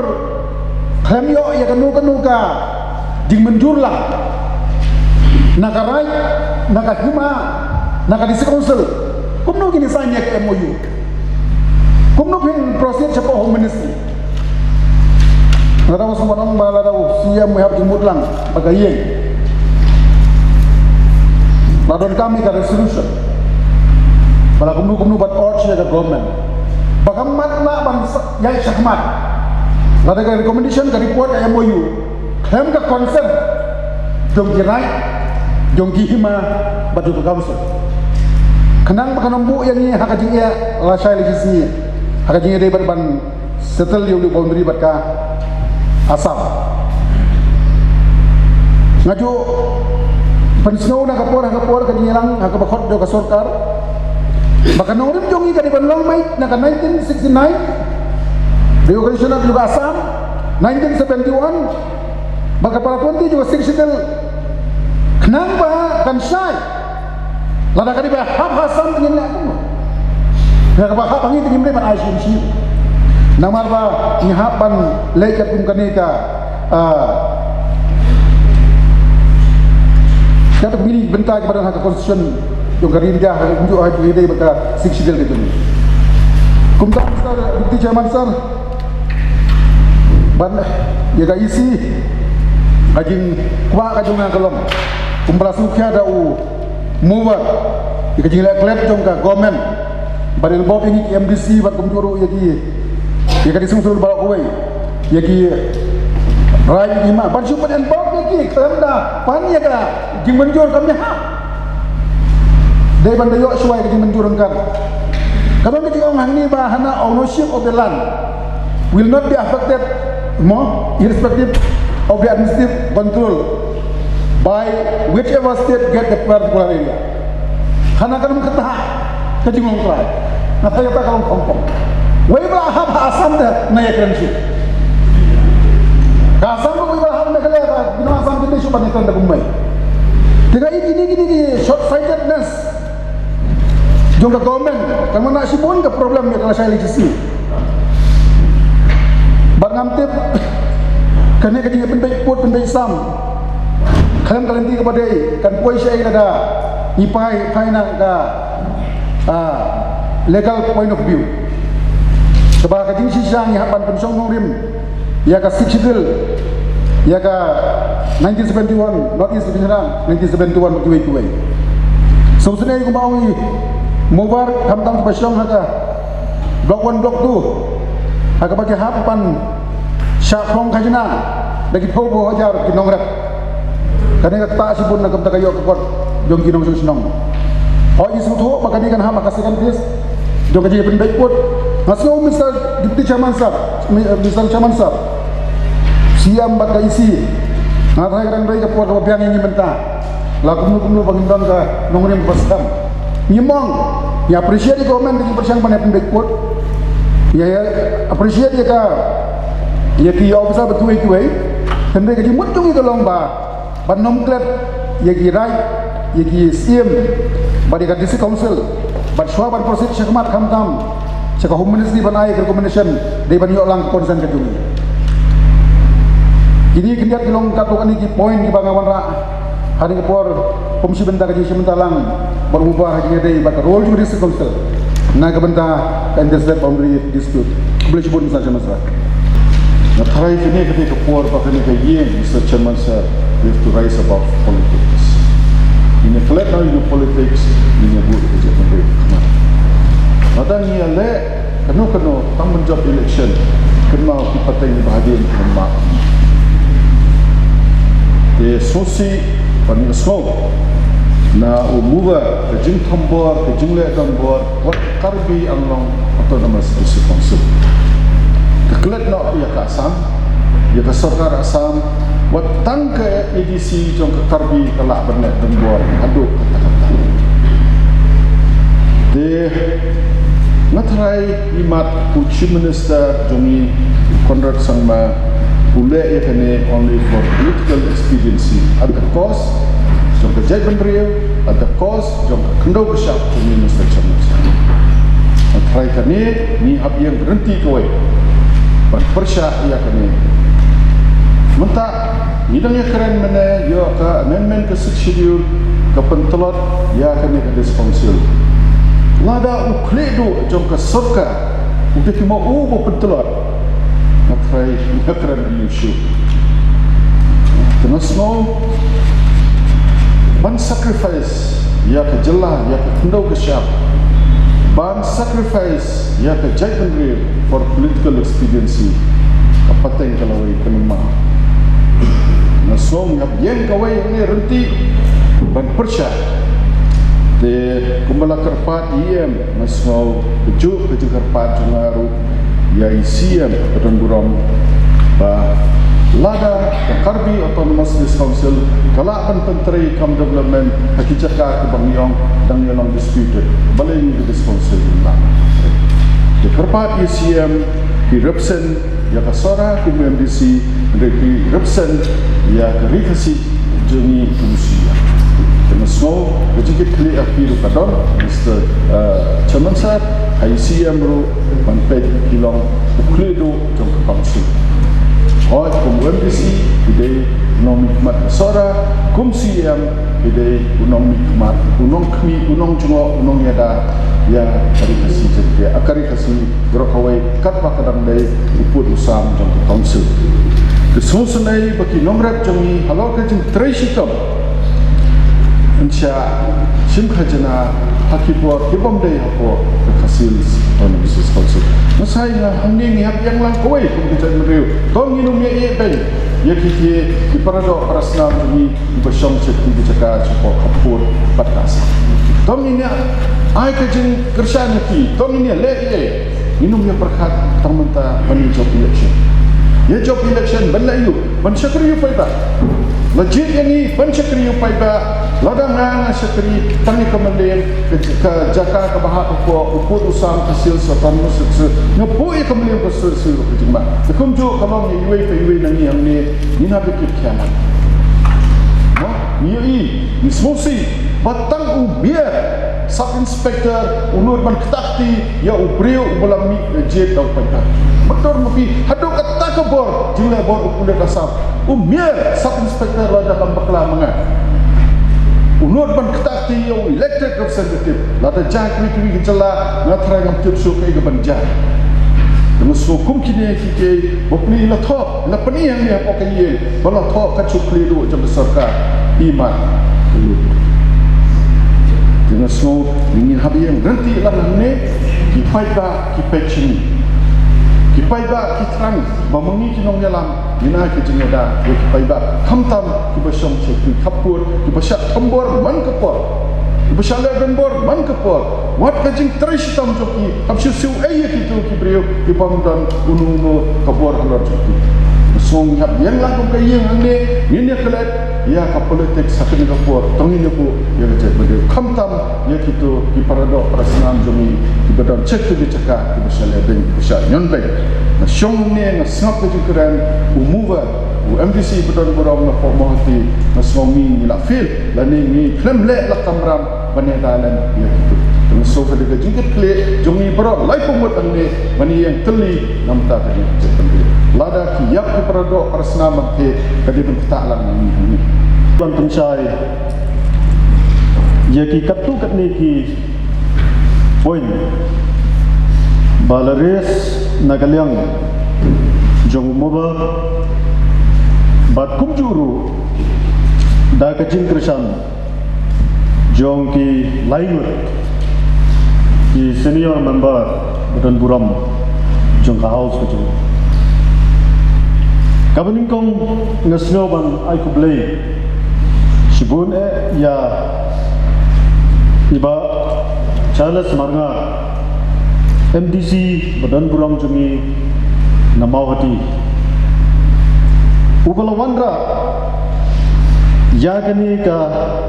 khlem ïoh ïa kano kano ka jingmynjur lang na ka raij, na ka hima, na ka District Council, kumno ngin sign ïa ka M O U? Kumno phin proceed shapoh Home Ministry? Lada u sngewbha ban ong ba lada u C M u hap jingmut lang ba ka ïing, la donkam ïa ka resolution ba la kumno kumno ban urge ïa ka government ba ka mat lah ban sa-, ïaid shakhmat. Lada ka recommendation, ka report, ka M O U khlem ka consent jong ki raij, jong ki hima bad jong ka council, khnang ba kan ym buh ïa ngi ha ka jingeh lashai lashisngi, ha ka jingïadei bad ban settle ïa u boundary bad ka Assam. Nga ju pynsngew na ka por ha ka por ka jingïalang ha kaba khot jong ka sorkar ba ka nongrim jong ngi ka dei ban long beit na ka nineteen sixty-nine, Reorganization Act jong ka Assam, nineteen seventy-one, bad ka para twenty jong ka Sixth Schedule, khnang ba kan shai. Lada ka dei ba hap ha Assam te ngin leh kumno? Lada kaba hap ha ngi te ngim dei ban ai shisha. Namar ba ngi hap ban leh katkum kane ka, ah, katkum kine ki bynta kiba don ha ka constitution jong ka ri India, ha ka kumjuh ha ka dei bad ka Sixth Schedule ka jong ngi. Kumta, Mister Deputy Chairman Sir, ban ïa ka E C, ka jingkwah ka jong nga ka long, kumba la sngewkhia da u Mover, ïa ka jingleh klet jong ka government, ban involve ïa ngi ki M D C bad kumjuh ruh ïa ki, ïa ka District Council baroh kawei, ïa ki rai ïa ki hima, ban shu pynbor ïa ki khlem da pan ïa ka jingmynjur kam ïahap. Dei ban da ïoh shuwa ïa ka jingmynjur ryngkat. Ka don ka jingong hangne ba hana ownership of the land will not be affected mo, irrespective of the administrative control by whichever state get the particular area. Hana ka don kata ka jinglong trai. Nga sa ïa ta ka long kompong. Wei ba la hap ha Assam te na ïa kren shuh. Ka Assam ko wei ba la hap na ka leh ka bina Assam te shuh ban ïa kren da kumwei. Te ka i kini kini ki short sightedness jong ka government, kan wan na shibun ka problem ïa ka lashai legacy. Bad ngam tip kane ka jingpynbeit pud pynbeit sam khlem ka lynti kaba dei kan poi shaei lada ngi phai phai na ka, ah, legal point of view. Kaba ka jingshisha ngi hap ban pynshong nongrim ïa ka Sixth Schedule, ïa ka nineteen seventy-one, North East Division, nineteen seventy-one, kiwei kiwei. Sngewsynei kumba ong i Mover, khamtam kiba shong ha ka Block One, Block Two, ha kaba ki hap ban shah phong khajna da ki phew phew hajar ki nongrep. Kane ka ktah shibun na ka bynta ka ïoh ka kot jong ki nongshong shnong. Hooid, ngi sngewthuh ba kane kan hap ha ka second phase jong ka jingpynbeit pud. Nga sngew Mister Deputy Chairman Sir, Mi-, Mister Chairman Sir, C M bad ka E C, nga tharai ka dang dei ka por kaba biang ïa ngi mynta. La kumno kumno ba ngin don ka nongrim kaba skhem. Ngi mong, ngi appreciate ïa ka government ka jingpyrshang ban ïa pynbeit pud. Ngi appreciate ïa ka, ïa ki officer ba kiwei kiwei. Hynrei ka jingmut jong ngi ka long ba ban nym klet ïa ki raid, ïa ki syiem bad ïa ka District Council, bad shuwa ban proceed shakhmat khamtam sha ka Home Ministry ban ai ka recommendation, dei ban ïoh lang ka consent ka jong ngi. Kine khyndiat ki long katto katne ki point kiba nga wanrah ha kane ka por kum shi bynta ka jingshim bynta lang bad u Mover ha ka jingïadei bad ka role jong ka District Council na ka bynta ka interstate boundary dispute. Khublei shibun, Mister Chairman Sir. Nga tharai kane ka dei ka por ba kane ka ïing, Mister Chairman Sir, we have to rise above politics. Ngin ïa klet noh ïa ka politics, ngin ïa buh ïa ka jaitbynriew. Lada ngi ïaleh kano kano tang ban jop election, kynmaw ki pateng kiba hadien kynmaw. Te sngewsih ba ngi sngew na u Mover ka jingthombor, ka jingleh donbor wat Karbi Anglong Autonomous District Council. Ka klet noh ïa ka Assam, ïa ka sorkar Assam, wat tang ka A D C jong ka Karbi ka lah ban leh donbor haduh katta katta. Te nga tharai imat u Chief Minister jong ngi, Conrad Sangma, u leh ïa kane only for political expediency at the cost jong ka jaitbynriew, at the cost jong ka khyndew ka shyiap jong ngi, Mister Chairman. Nga tharai kane ngi hap ïeng ryntih kawei ban pyrshah ïa kane. Mynta ngi dang ïakren mynne ïa ka amendment ka Sixth Schedule ka pyntlot ïa kane ka District Council. Lada u khlieh duh jong ka sorkar u dei kumno u ba pyntlot, nga tharai ngi ïakren ïa u shuh. Te nga sngew ban sacrifice ïa ka jylla, ïa ka khyndew ka shyiap, ban sacrifice ïa ka jaitbynriew for political expediency, ka pateng ka lawei, kynmaw. Nga sngew ngi hap ïeng kawei hangne ryntih ban pyrshah. Te kumba la kyrpad E M, nga sngew kajuh ka jingkyrpad jong nga ruh ïa i C M ka don burom ba lada ka Karbi Autonomous District Council ka lah ban pyntrei kam development ha ki jaka kiba ngi ong dang ïa long disputed, balei ngi ka District Council ngim lah. Te kyrpad ïa i C M, ki represent ïa ka Sohra kum u M D C, hynrei ki represent ïa ka Ri Khasi jong ngi kum u C M. Te nga sngew ka jingkitkhlieh ha phi ruh ka don, Mister, eh, Chairman Sir, ha i C M ruh ban peit ki long u khlieh duh jong ka council. Hooid, kum u M D C ki dei nongmihkhmat ka Sohra, kum C M ki Dei u nongmihkhmat, u nongkhmih, u nongjngoh, u nongïada ïa ka Ri Khasi Jaiñtia, ka Ri Khasi baroh kawei, katba ka dang dei u pud u sam jong ka council. Te sngewsynei ba ki nongrep jong ngi halor ka jingtrei shitom yn shah shim khajna ha ki bor ki bym dei hapoh ka Khasi Hills Autonomous Council. Nga sngew nga hangne ngi hap ïeng lang kawei kum ka jaitbynriew. To ngin ym ïa ïeh beiñ ïa ki, ki, ki paradoh parasnam jong ngi kiba shong sha ki jaka shapoh ka pud bad ka sap. To ngin ïa ai ka jingkyrshan ïa ki, to ngin ïa leh ïa, ngin ym ïa pyrkhat tang mynta ban ïa jop election. Ïa jop election ban leh aïu? Ban shakri ïa u paidbah. La jied ïa ngi ban shakri ïa u paidbah. Lada nga, nga shakri tang ïa ka mylliem, ka, ka jaka kaba hap hapoh u pud u sam ka Khasi Hills Autonomous, nga buh ïa ka mylliem ka sir sir ka jingma. Te kumjuh ka long ïa iwei pa iwei na ngi hangne, ngin hap ïa kit khia. Mo, ngi ïohi, ngi sngewsih ba tang u Mier Sub Inspector u nud ban ktah kti ïa u briew uba la mih jied da u paidbah. Matur ma phi, haduh katta ka bor jingleh bor u pulit Assam, u Mier Sub Inspector lada kam bakla ma nga, u nud ban ktah kti ïa u elected representative. Lada jia kiwei kiwei ki jylla, nga tharai ngam tip shuh kaei kaban jia. Te nga sngew kum kine kiei kiei bapli la thoh, la pyni hangne hapoh ka ïing ba la thoh kat sha u khlieh duh jong ka sorkar. Imat ka lut. Te nga sngew ngin hap ïeng ryntih lang hangne, ki paidbah ki peit sha ngi. Ki paidbah ki thrang ba ma ngi ki nongïalam ngin ai ka jingïada ïa ki paidbah, khamtam kiba shong sha ki khappud, kiba shah thombor man ka por, kiba shah leh donbor man ka por. Wat ka jingtrei shitom jong ki, hap shu siew ei ïa kito ki briew kibym don uno uno ka bor halor jong ki. Nga sngew ngi hap ïeng lang kum ka ïing hangne, ngin ïa klet ïa ka politics ha kane ka por, to ngin ïa buh ïa ka jaitbynriew, khamtam ïa kito ki paradoh parasnam jong ngi kiba don sha kito ki jaka kiba shah leh beiñ, kiba shah ñion beiñ. Nga shong hangne, nga sngap ka jingkren u mover, u M D C ba don burom na Mawhati. Nga sngew ngi, ngi la fail lane ngi khlem leh la kamram ban ïada lem ïa kito. Te nga sngew ka dei ka jingkitkhlieh jong ngi baroh laiphew ngut hangne ban ïeng tylli na bynta kane ka jaitbynriew. Lada ki ïap ki paradoh parasnam, ka dei ban ktah lang ïa ngi hangne. Ban pynshai ïa ki katto katne ki point ba la raise na ka liang jong u mover bad kumjuh ruh da ka jingkyrshan jong ki laingut ki senior member ba don burom jong ka House ka jong. Kaba nyngkong nga sngew ban ai khublei shibun eh ïa i Bah Charles Marngar, M D C ba don burom jong ngi na Mawhati, uba la wanrah ïa kane ka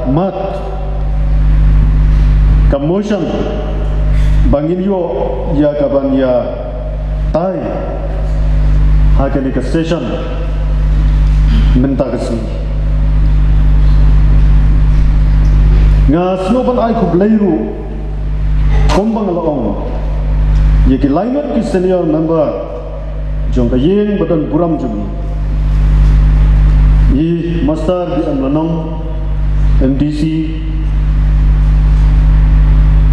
mat ka motion ba ngin ïoh ïa ka ban ïa tai ha kane ka session mynta ka sngi. Nga sngew ban ai khublei ruh kumba nga la ong ïa ki laingut ki senior member jong ka ïing ba don burom jong ngi, i Master D M Lanong, M D C,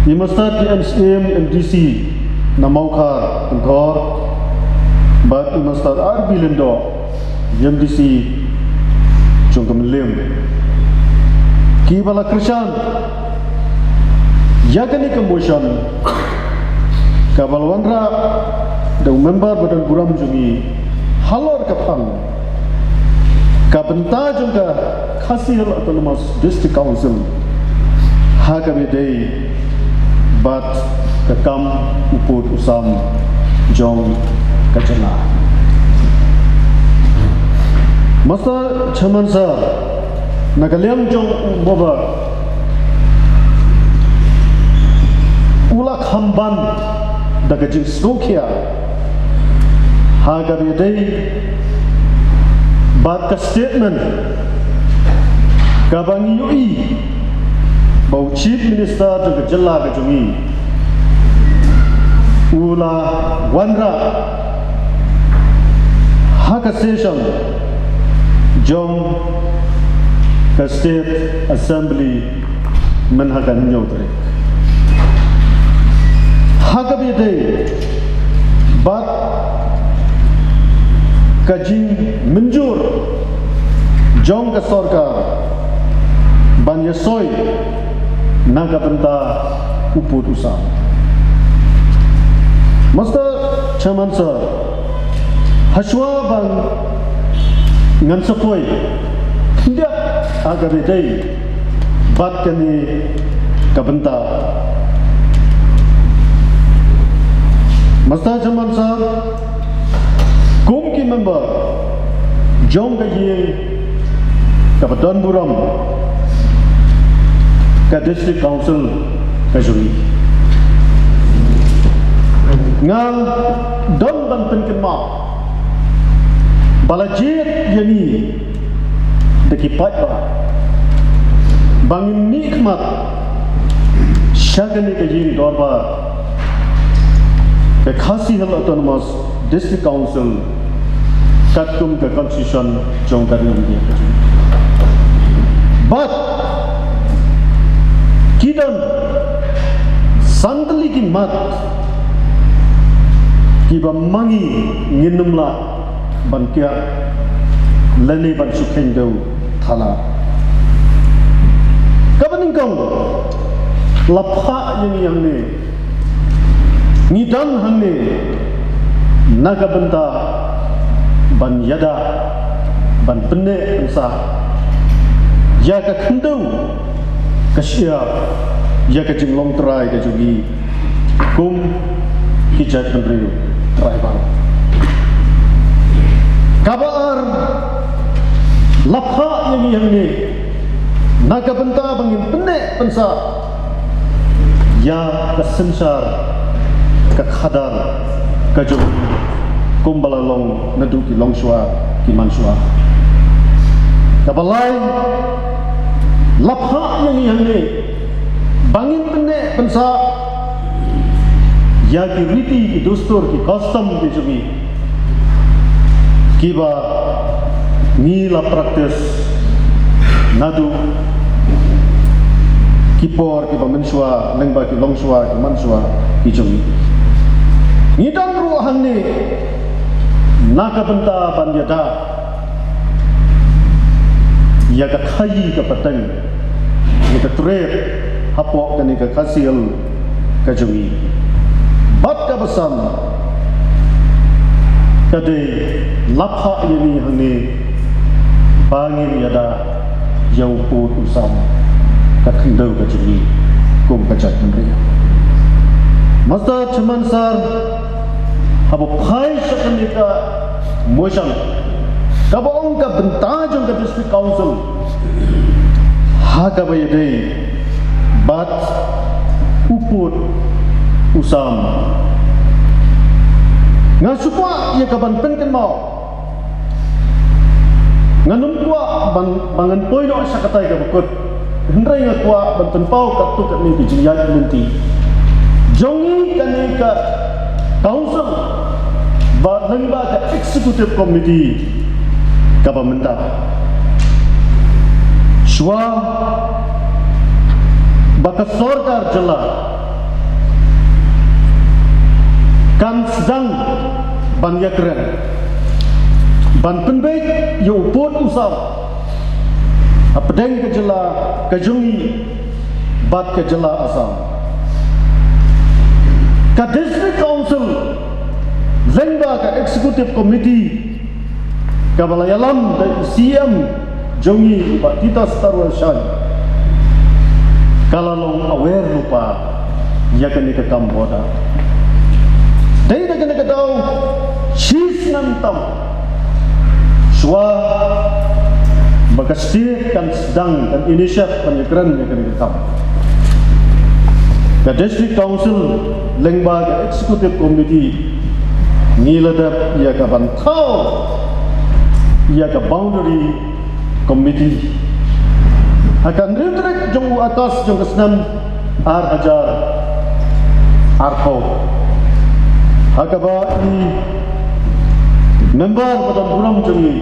i Master T M Syiem, M D C na Mawkhar Pynthor, bad i Master R B Lyngdoh, M D C jong ka Mylliem, kiba la kyrshan ïa kane ka motion kaba la wanrah da u member ba don burom jong ngi halor ka phang ka bynta jong ka Khasi Hills Autonomous District Council ha kaba ïadei bad ka kam u pud u sam jong ka jylla. Master Chairman Sir, na ka liang jong u mover, u la kham ban da ka jingsngewkhia ha kaba ïadei bad ka statement kaba ngi ïohi ba u Chief Minister jong ka jylla ka jong ngi u la wanrah ha ka session jong ka State Assembly mynha ka hynñiew tarik. Ha kaba ïadei bad ka jingmynjur jong ka sorkar ban ïasoi na ka bynta u pud u sam. Mister Chairman Sir, hashwa ban ngan sa poi khyndiat ha kaba ïadei bad kane ka bynta. Mister Chairman Sir, kum ki member jong ka ïing kaba don burom ka District Council ka jong ngi, nga don ban pynkynmaw ba la jied ïa ngi da ki paidbah ba ngin mihkhmat sha kane ka ïing dorbar ka Khasi Hills Autonomous District Council katkum ka Constitution jong ka ri India. Bad ki don san tylli ki mat kiba ma ngi ngin ym lah ban kiar lane ban shu kheiñ dew thala. Kaba nyngkong, la phah ïa ngi hangne, ngi don hangne na ka bynta ban ïada, ban pynneh pynsah ïa ka khyndew ka shyiap, ïa ka jinglong trai ka jong ngi kum ki jaitbynriew tribal. Kaba ar, la phah ïa ngi hangne na ka bynta ba ngin pynneh pynsah ïa ka synshar ka khadar ka jong ngi kumba la long naduh ki longshuwa ki manshuwa. Kaba lai, la phah ïa ngi hangne ba ngin pynneh pynsah ïa ki riti ki dustur ki custom ki jong ngi kiba ngi la practice naduh ki por kiba mynshuwa lyngba ki longshuwa ki manshuwa ki jong ngi. Ngi don ruh hangne na ka bynta ban ïada ïa ka khaïi ka pateng, ïa ka trep hapoh kane ka Khasi Hills ka jong ngi. Bad kaba san ka dei, la phah ïa ngi hangne ba ngin ïada ïa u pud u sam ka khyndew ka jong ngi kum ka jaitbynriew. Mister Chairman Sir, haba phai sha kane ka motion kaba ong ka bynta jong ka District Council ha kaba ïadei bad u pud u sam, nga shu kwah ïa ka ban pynkynmaw. Ngan ym kwah ban, ba ngan poi noh sha katai kaba kut. Hynrei nga kwah ban pynpaw katto katne ki jingïaid lynti jong ngi kane ka council bad lyngba ka executive committee kaba mynta. Shuwa ba ka sorkar jylla kan sdang ban ïakren ban pynbeit ïa u pud u sam hapdeng ka jylla ka jong ngi bad ka jylla Assam. Ka District Council lyngba ka Executive Committee kaba la ïalam da i C M jong ngi, i Bah Titas Tarwal Shyne, ka la long aware lypa ïa kane ka kam border. Dei na kane ka daw shisnem tam shuwa ba ka state kan sdang, kan initiate, kan ïakren ïa kane ka kam, ka District Council lyngba ka Executive Committee ngi la dep ïa ka ban thaw ïa ka Boundary Committee ha ka hynriew tarik jong u August jong ka snem ar hajar arphew, ha kaba i member ba don burom jong ngi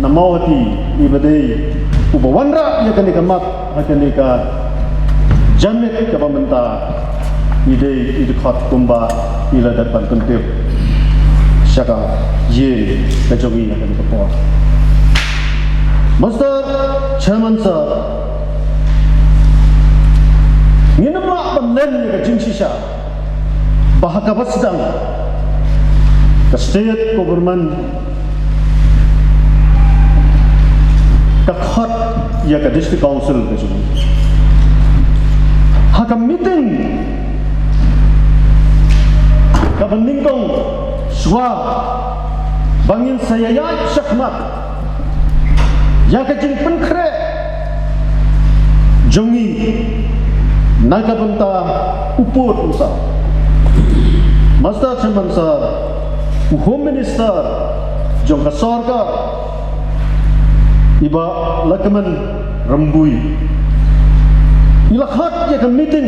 na Mawhati, i ba dei Uba wanrah ïa kane ka map ha kane ka janmiet kaba mynta, i dei i dkhot kumba i la dep ban pyntip sha ka ïing ka jong i ha kane ka por. Mister Chairman Sir, ngin ym lah ban len ïa ka jingshisha ba ha kaba sdang ka state government ka khot ïa ka district council ka jong i. Ha ka meeting kaba nyngkong shuwa ba ngin sa ïaid shakhmat ïa ka jingpynkhreh jong i na ka bynta u pud u sam. Mister Chairman Sir, u Home Minister jong ka sorkar, i Bah Lahkmen Rymbui, i la khot ïa ka meeting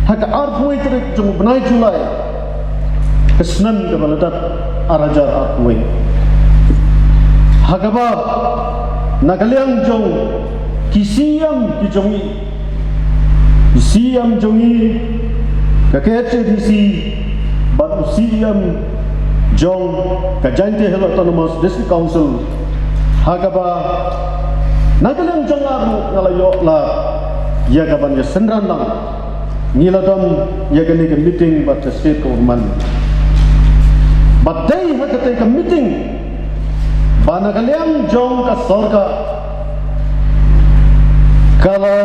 ha ka arphew tarik jong u bnai July ka snem kaba la dep, ar hajar arphew. Ha kaba na ka liang jong ki C E M ki jong i, C E M jong i, ka K H A D C, bad u C E M jong ka Jaintia Hills Autonomous District Council, ha kaba na ka liang jong nga ruh nga la ïoh lad ïa ka ban ïa synran lang. Ngi la don ïa kane ka meeting bad ka state government. Bad dei ha katei ka meeting ba na ka liang jong ka sorkar ka la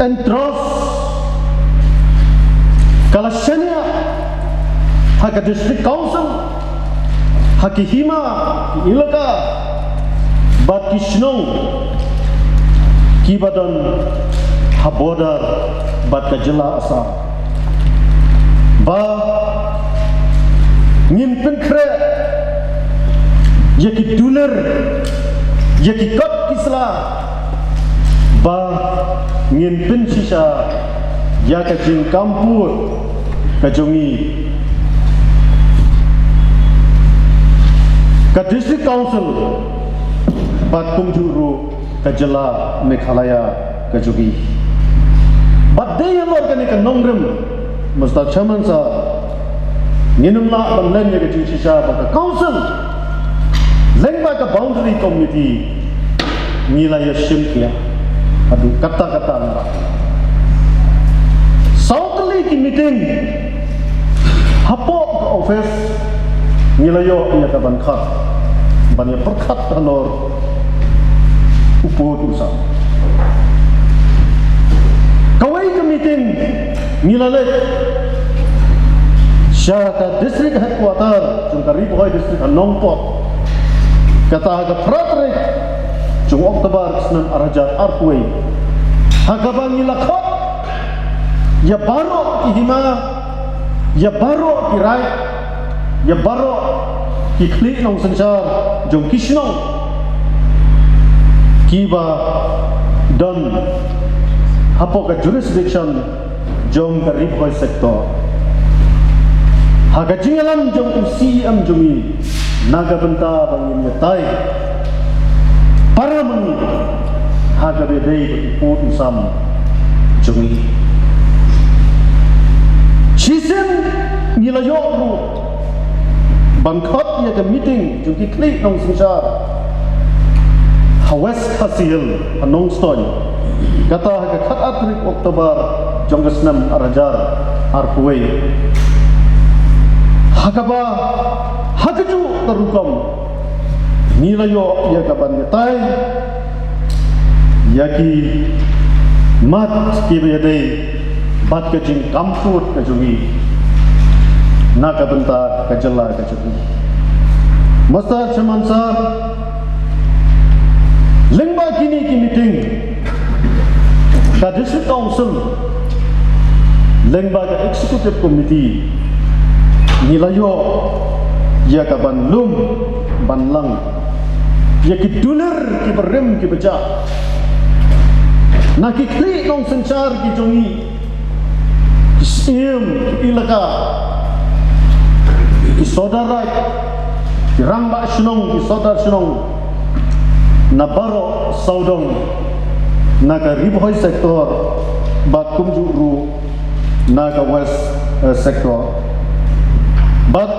entrust, ka la shaniah ha ka district council, ha ki hima, ki elaka bad ki shnong kiba don ha border bad ka jylla Assam, ba ngin pynkhreh ïa ki dulir, ïa ki kot ki sla, ba ngin pynshisha ïa ka jingkam pud ka jong i, ka district council bad kumjuh ruh ka jylla Meghalaya ka jong i. Bad dei halor kane ka nongrim, Mister Chairman Sir, ngin ym lah ban len ïa ka jingshisha ba ka council lyngba ka boundary committee ngi la ïa shim khia haduh katta katta. Saw tylli ki meeting hapoh ka office ngi la ïoh ïa ka ban khot, ban ïa pyrkhat halor u pud u sam. Kawei ka meeting ngi la leit sha ka district headquarter jong ka Ri Bhoi District ha Nongpoh, kata ha ka phra tarik jong October snem ar hajar arphew, ha kaba ngi la khot ïa baroh ki hima, ïa baroh ki raid, ïa baroh ki khlieh nongsynshar jong ki shnong kiba don hapoh ka jurisdiction jong ka Ri Bhoi sector. Ha ka jingïalam jong u C E M jong i, na ka bynta ba ngin ïatai para ma ngi ha kaba dei bad u pud u sam jong i. Shisien ngi la ïoh ruh ban khot ïa ka meeting jong ki khlieh nongsynshar ha West Khasi Hills ha Nongstoiñ, kata ha ka khatar tarik October jong ka snem ar hajar arphew. Ha kaba ha kajuh ka rukom ngi la ïoh ïa ka ban ïatai ïa ki mat kiba ïadei bad ka jingkam pud ka jong i na ka bynta ka jylla ka jong i. Mister Chairman Sir, lyngba kine ki meeting, ka District Council lyngba ka Executive Committee ngi la ïoh ïa ka ban lum ban lang ïa ki dulir kiba rim kiba jah na ki khlieh nongsynshar ki jong i, ki syiem, ki elaka, ki sordar raid, ki rangbah shnong, ki sordar shnong, na baroh sawdong, na ka Ri Bhoi sector bad kumjuh ruh na ka West, eh, sector. Bad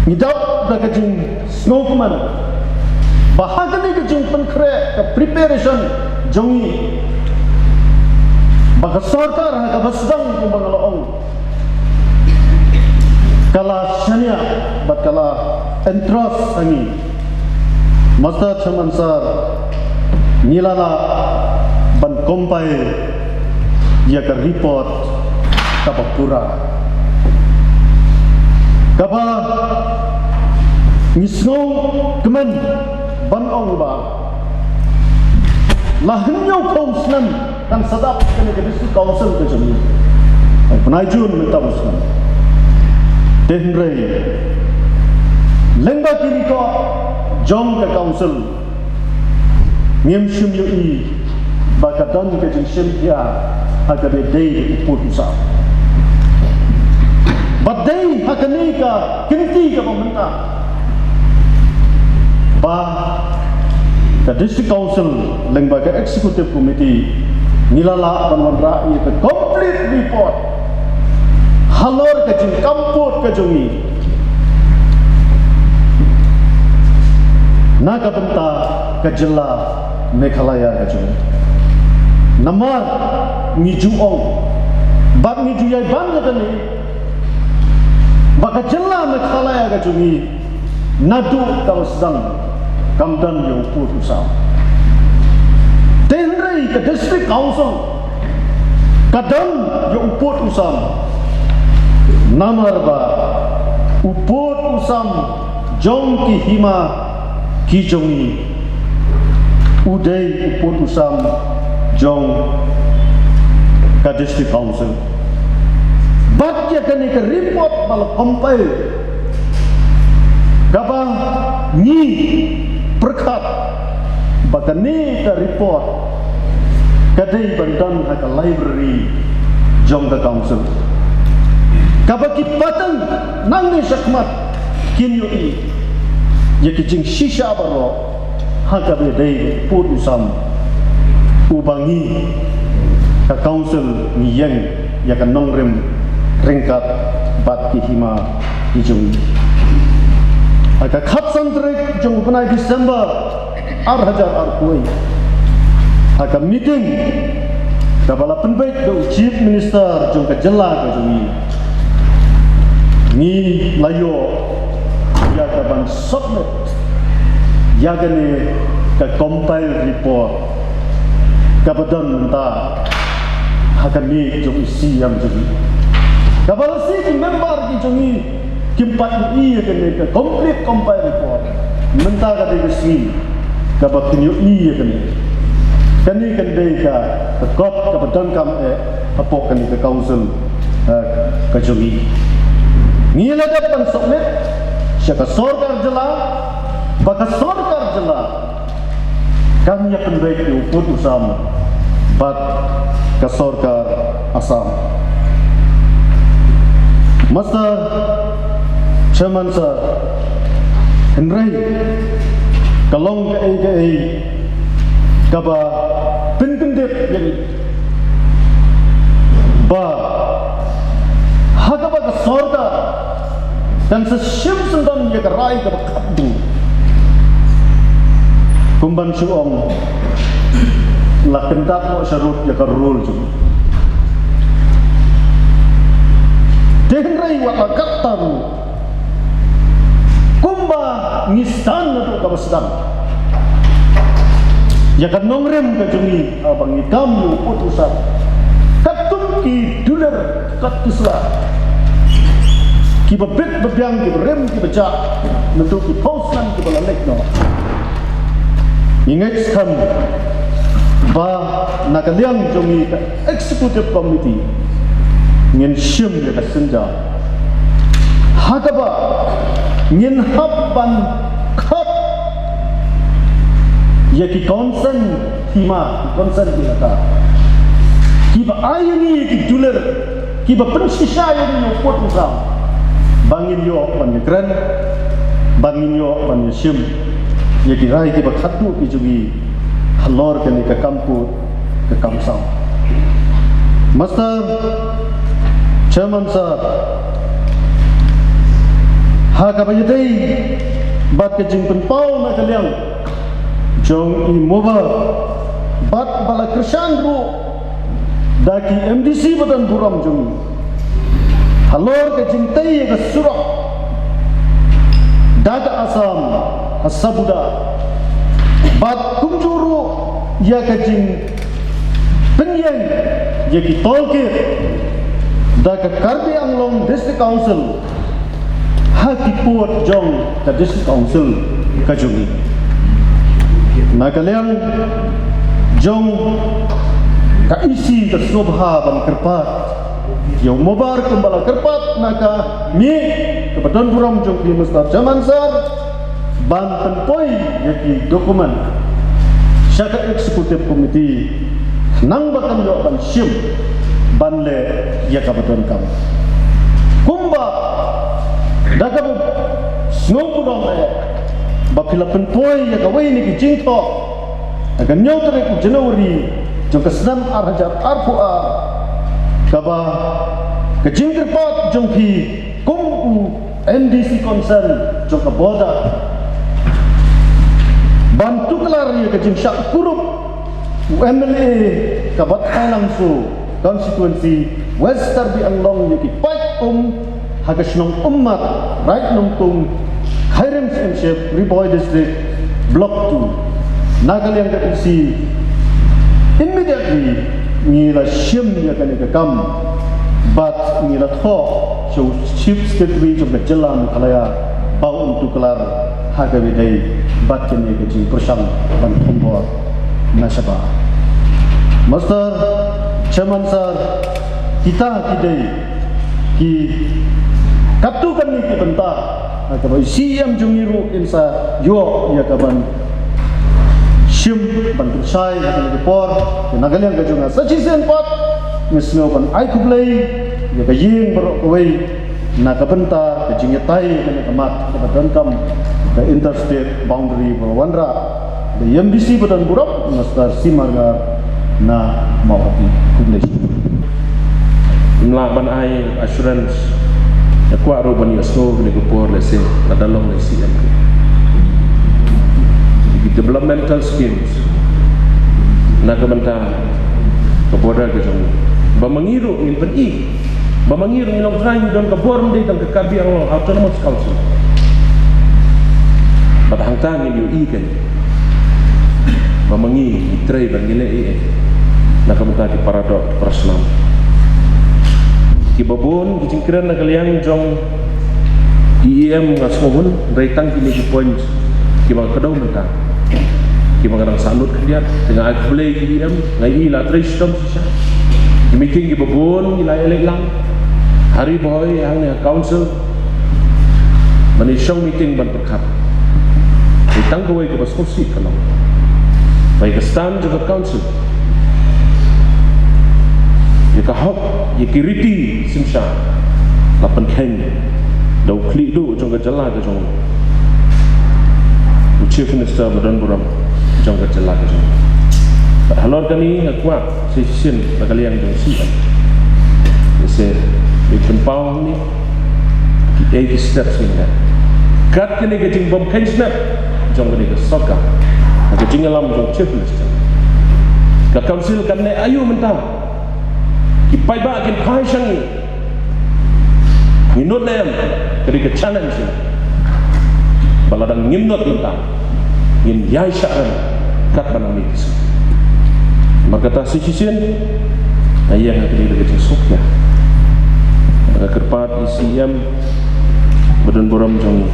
ngi dap da ka jingsngewkmen ba ha kane ka jingpynkhreh, ka preparation jong ngi, ba ka sorkar ha kaba sdang kumba nga la ong, ka la shaniah bad ka la entrust ha ngi. Mister Chairman Sir, ngi la lah ban compile ïa ka report kaba pura, kaba ngi sngewkmen ban ong ba la hynñiewphew snem kan sa dap kane ka District Council ka jong ngi. Bnai June mynta u snem. Te hynrei lyngba ki record jong ka Council, ngim shym ïohi ba ka don ka jingshim bha ha kaba dei da u pud u sam. Bad dei ha kane ka kynti kaba mynta ba ka District Council lyngba ka Executive Committee ngi la lah ban wanrah ïa ka complete report halor ka jingkam pud ka jong ngi na ka bynta ka jylla Meghalaya ka jong ngi. Namar ngi ju ong bad ngi ju ïai ban ïa kane ba ka jylla Meghalaya ka jong ngi naduh kaba sdang kam don ïa u pud u sam. Te hynrei ka District Council ka don ïa u pud u sam. Namar ba u pud u sam jong ki hima ki jong ngi u dei u pud u sam jong ka District Council. Bad ïa kane ka report ba la compile, kaba ngi pyrkhat ba kane ka report ka dei ban don ha ka library jong ka Council, kaba ki pateng nangne shakhmat kin ïohi ïa ki jingshisha baroh ha kaba dei u pud u sam uba ngi ka Council ngi ïeng ïa ka nongrim ryngkat bad ki hima ki jong ngi. Ha ka khatsan tarik jong u bnai December ar hajar arphew wei, ha ka meeting kaba la pynbeit da u Chief Minister jong ka jylla ka jong ngi, ngi la ïoh ïa ka ban submit ïa kane ka compile report kaba don mynta ha ka miej jong u C M jong ngi, kaba la shi ki member ki jong ngi kim pat ïohi ïa kane ka complete compile report. Mynta ka dei ka sngi kaba kin ïohi ïa kane. Kane kan dei ka, ka kot kaba donkam eh hapoh kane ka Council, eh, ka jong ngi. Ngi la dep ban submit sha ka sorkar jylla, ba ka sorkar jylla kan ïa pynbeit ïa u pud u sam bad ka sorkar Assam. Mister Chairman Sir, hynrei ka long kaei kaei kaba pynkyndit ïa ngi ba ha kaba ka sorkar kan sa shim syndon ïa ka rai kaba khatduh. Kumban shu ong, la kyndat noh sharud ïa ka rule jong. Te hynrei wat la katta ruh, kumba ngi sdang naduh kaba sdang ïa ka nongrim ka jong ngi, haba ngi kam ïa u pud u sam, katkum ki dulir kat ki sla kiba bit ba biang, kiba rim kiba jah, naduh ki phew snem kiba la leit noh. Ngi ngeit skhem ba na ka liang jong ngi ka Executive Committee ngin shim ïa ka synja ha kaba ngin hap ban khot ïa ki concern hima, ki concern ki lata, kiba ai ïa ngi ki dulir, kiba pynshisha ïa ngi ïa u pud u sam, ba ngin ïoh ban ïakren, ba ngin ïoh ban ïashim. ïa ki rai kiba khatduh ki jong ngi halor kane ka kam pud ka kam saw. Master, Chairman Sir, ha kaba ïadei bad ka jingpynpaw na ka liang jong i MOBA bad ba la kyrshan ruh da ki MDC ba don burom jong ngi halor ka jingtei ïa ka surok da ka Assam ha Sabuda bad kumjuh ruh ïa ka jingpynïeng ïa ki toll gate da ka Karbi Anglong District Council ha ki pud jong ka District Council ka jong ngi. Na ka liang jong ka EC ka sngewbha ban kyrpad ïa u MOBA kumba la kyrpad na ka mih kaba don burom jong phi Mister Chairman Sir ban pynpoi ïa ki document sha ka Executive Committee khnang ba kan ïoh ban shim ban leh ïa kaba donkam. Kumba da kaba sngewbha eh ba phi la pynpoi ïa kawei na ki jingthoh ha ka hynñiew tarik January jong ka snem ar hajar arphew ar, kaba ka jingkyrpad jong phi kum u MDC concern jong ka border ban tuklar ïa ka jingshah kurup u MLA ka Bathalangso constituency West Karbi Anglong ïa ki paid um ha ka shnong Ummat, Raid Nongtung, Khyrim C M C Ri Bhoi District, Block two. Na ka liang ka EC immediately ngi la shim ïa kane ka kam bad ngi la thoh sha u Chief Secretary jong ka jylla Meghalaya ba un tuklar ha kaba ïadei bad kane ka jingpyrshang ban thombor na shabar. Mister Chairman Sir, kita ki dei ki katto katne ki bynta ha kaba i CEM jong ngi ruh in sa ïoh ïa ka ban shim ban pynshai ha kane ka por. Te na ka liang ka jong nga sa shisien pat nga sngew ban ai khublei ïa ka ïing baroh kawei na ka bynta ka jingïatai kane ka mat kaba donkam, ka interstate boundary ba wanrah da i MDC ba don burom, Mister Simarngar na Mawhati. Khublei shibun. Ym lah ban ai assurance ïa kwah ruh ban ïohsngew kane ka por lehse lada long da i CEM. Ki developmental schemes na ka bynta ka border ka jong ngi ba ma ngi ruh ngin pyni ba ma ngi ruh ngi long trai ngi don ka bor, ym dei tang ka Karbi Anglong Autonomous Council. Bad hangta ngin ïohi kane ba ma ngi ngi trei bad ngi leh ei ei na ka bynta ki paradoh ki parasnam. Kiba bun ki jingkren na ka liang jong i EM nga sngewhun, hynrei tang kine ki points kiba nga kdew mynta kiba nga dang sah lut khyndiat. Te nga ai khublei ïa i EM, nga ïohi la trei shitom shisha. Ki meeting kiba bun ngi la ïaleit lang ha Ri Bhoi hangne ha council ban ïa shong meeting ban pyrkhat. Hynrei tang kawei kaba sngewsih ka long ba ïa ka stand jong ka council, ïa ka hok, ïa ki riti synshar la pynkheiñ da u khlieh duh jong ka jylla ka jong u Chief Minister ba don burom jong ka jylla ka jong u. Bad halor kane nga kwah sa shisien na ka liang jong u CEM, lehse u pynpaw hangne kiei ki steps ngin leh. Kat kane ka jingbymkheiñ snep jong kane ka sorkar ha ka jingïalam jong u Chief Minister, ka council kan leh aïu mynta? Ki paidbah kin phai sha ngi. Ngin nud ne em? Ka dei ka challenge ba lada ngim nud mynta ngin ïai shah rem katba nang mih ki sngi. Namar kata sa shisien nga ïeng ha kane da ka jingsngewkhia, da ka kyrpad ïa i CEM ba don burom jong ngi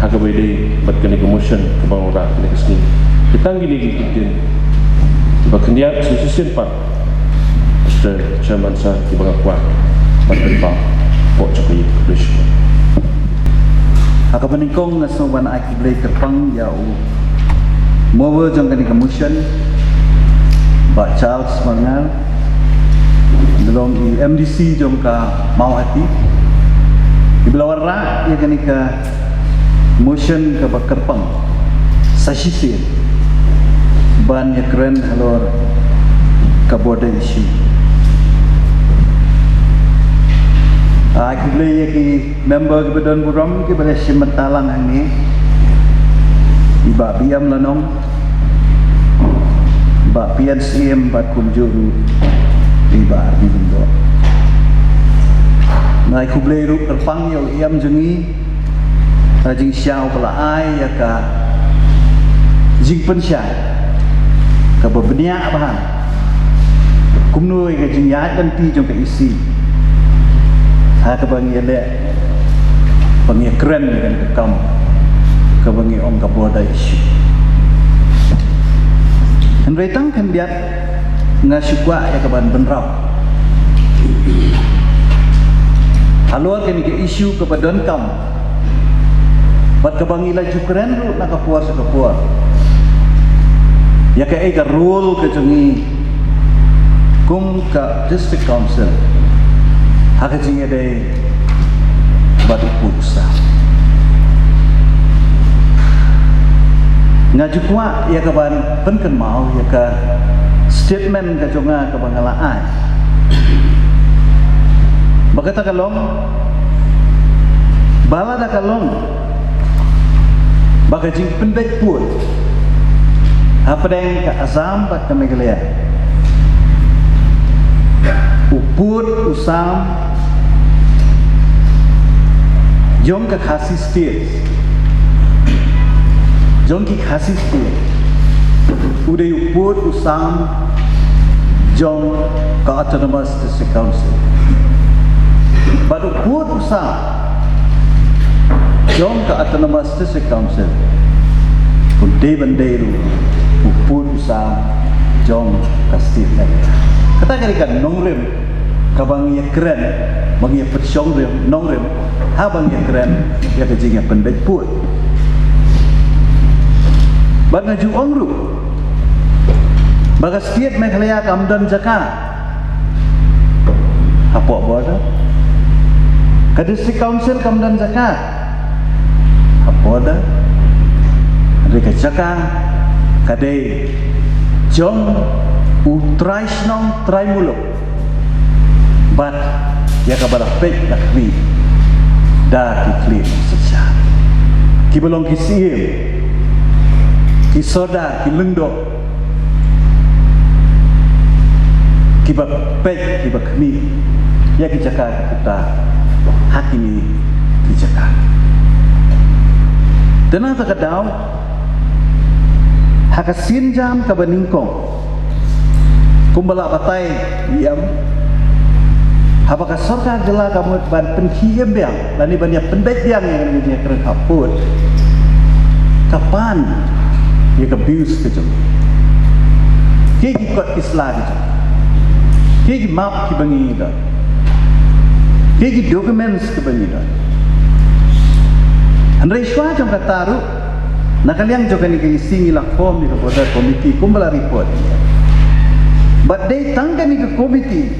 ha kaba ïadei bad kane ka motion kaba nga wanrah kane ka sngi. Ki tang kine ki kyntien kiba khyndiat, sa shisien pat Mister Chairman Sir, kiba nga kwah ban pynpaw hapoh jong ka ïing. Khublei shibun. Ha kaba nyngkong nga sngew ban ai khublei kyrpang ïa u mover jong kane ka motion, Bah Charles Marngar, ba long i MDC jong ka Mawhati, iba la wanrah ïa kane ka Motion kaba kyrpang sa shisien ban ïakren halor ka border issue. Ai khublei ïa ki member kiba don burom kiba la shim bynta lang hangne, i Bah B M Lanong, Bah P N C M bad kumjuh ruh i Bah R B Lyngdoh. Nga ai khublei ruh kyrpang ïa u E M jong ngi ha ka jingshisha ba la ai ïa ka jingpynshai kaba bniah bha kumno ïa ka jingïaid lynti jong ka E C ha kaba ngi ïaleh ba ngi ïakren ïa kane ka kam kaba ngi ong ka border issue. Hynrei tang khyndiat nga shu kwah ïa ka ban bynrap halor kane ka issue kaba donkam bad kaba ngi la ju kren ruh na ka por sha ka por ïa kaei ka role ka jong ngi kum ka District Council ha ka jingïadei bad u pud u sam. Nga ju kwah ïa ka ban pynkynmaw ïa ka statement ka jong nga kaba nga la ai, ba kata ka long ba lada ka long ba ka jingpynbeit pud hapdeng ka Assam bad ka Meghalaya, u pud u sam jong ka Khasi State, jong ki Khasi State, u dei u pud u sam jong ka Autonomous District Council. Bad u pud u sam jong ka Autonomous District Council u dei ban dei ruh u pud u sam jong ka State Meghalaya. Kata ka dei ka nongrim kaba ngi ïakren, ba ngi ïapynshong rim, nongrim haba ngi ïakren ïa ka jingïapynbeit pud. Bad nga ju ong ruh ba ka State Meghalaya kam don jaka hapoh border. Ka District Council kam don jaka hapoh border. Hynrei ka jaka ka dei jong u trai shnong trai muluk bad ïa kaba la peit la khmih da ki khlieh nongshit sha kiba long ki siem, ki sordar, ki lyngdoh kiba peit kiba khmih ïa ki jaka ki puta ha kine ki jaka. Te na kata ka daw ha ka sienjam kaba nyngkong kumba la batai ïa em haba ka sorkar jylla ka mut ban pynkhie ïa biang lane ban ïa pynbeit biang ïa kane ka jingïakren khapud ka pan ïa ka views ka jong ki, ki kot ki sla ki jong ki, ki map kiba ngi don, ki, ki documents kiba ngi don. Hynrei shuwa jong kata ruh na ka liang jong kane ka E C ngi la form ïa ka border committee kumba la report. Bad dei tang kane ka committee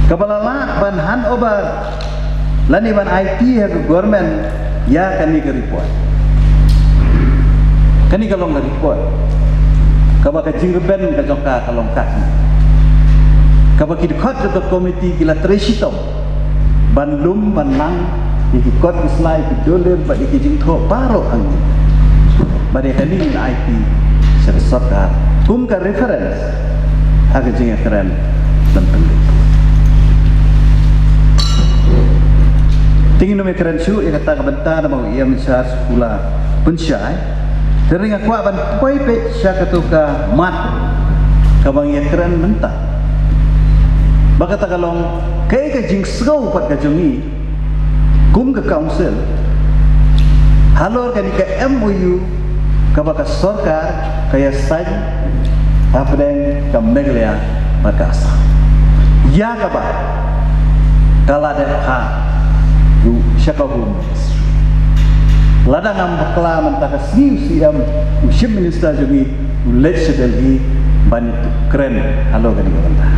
kaba la lah ban hand over lane ban ai ha ka government ïa kane ka report. Kane ka long ka report kaba ka jingrben ka jong ka ka long katne, kaba ki dkhot jong ka committee ki la trei shitom ban lum ban lang ïa ki kot ki sla, ïa ki dolir bad ïa ki jingthoh baroh hangne. Bad ïa kane ngi la ai sha ka sorkar kum ka reference ha ka jingïakren ban pynlong. Te ngin ym ïakren shuh ïa kata ka bynta namar u E M in charge u la pynshai. Te nga kwah ban poi peit sha kato ka mat kaba ngi ïakren mynta. Ba kata ka long kaei ka jingsngew pat ka jong ngi kum ka council halor kane ka M O U kaba ka sorkar ka ïa sign hapdeng ka Meghalaya bad ka Assam, ïa kaba ka la dep phah ruh sha ka Home Ministry. Lada ngam bakla mynta ka sngi u C M, u Chief Minister jong ngi u leit sha Delhi ban ïakren halor kane ka bynta.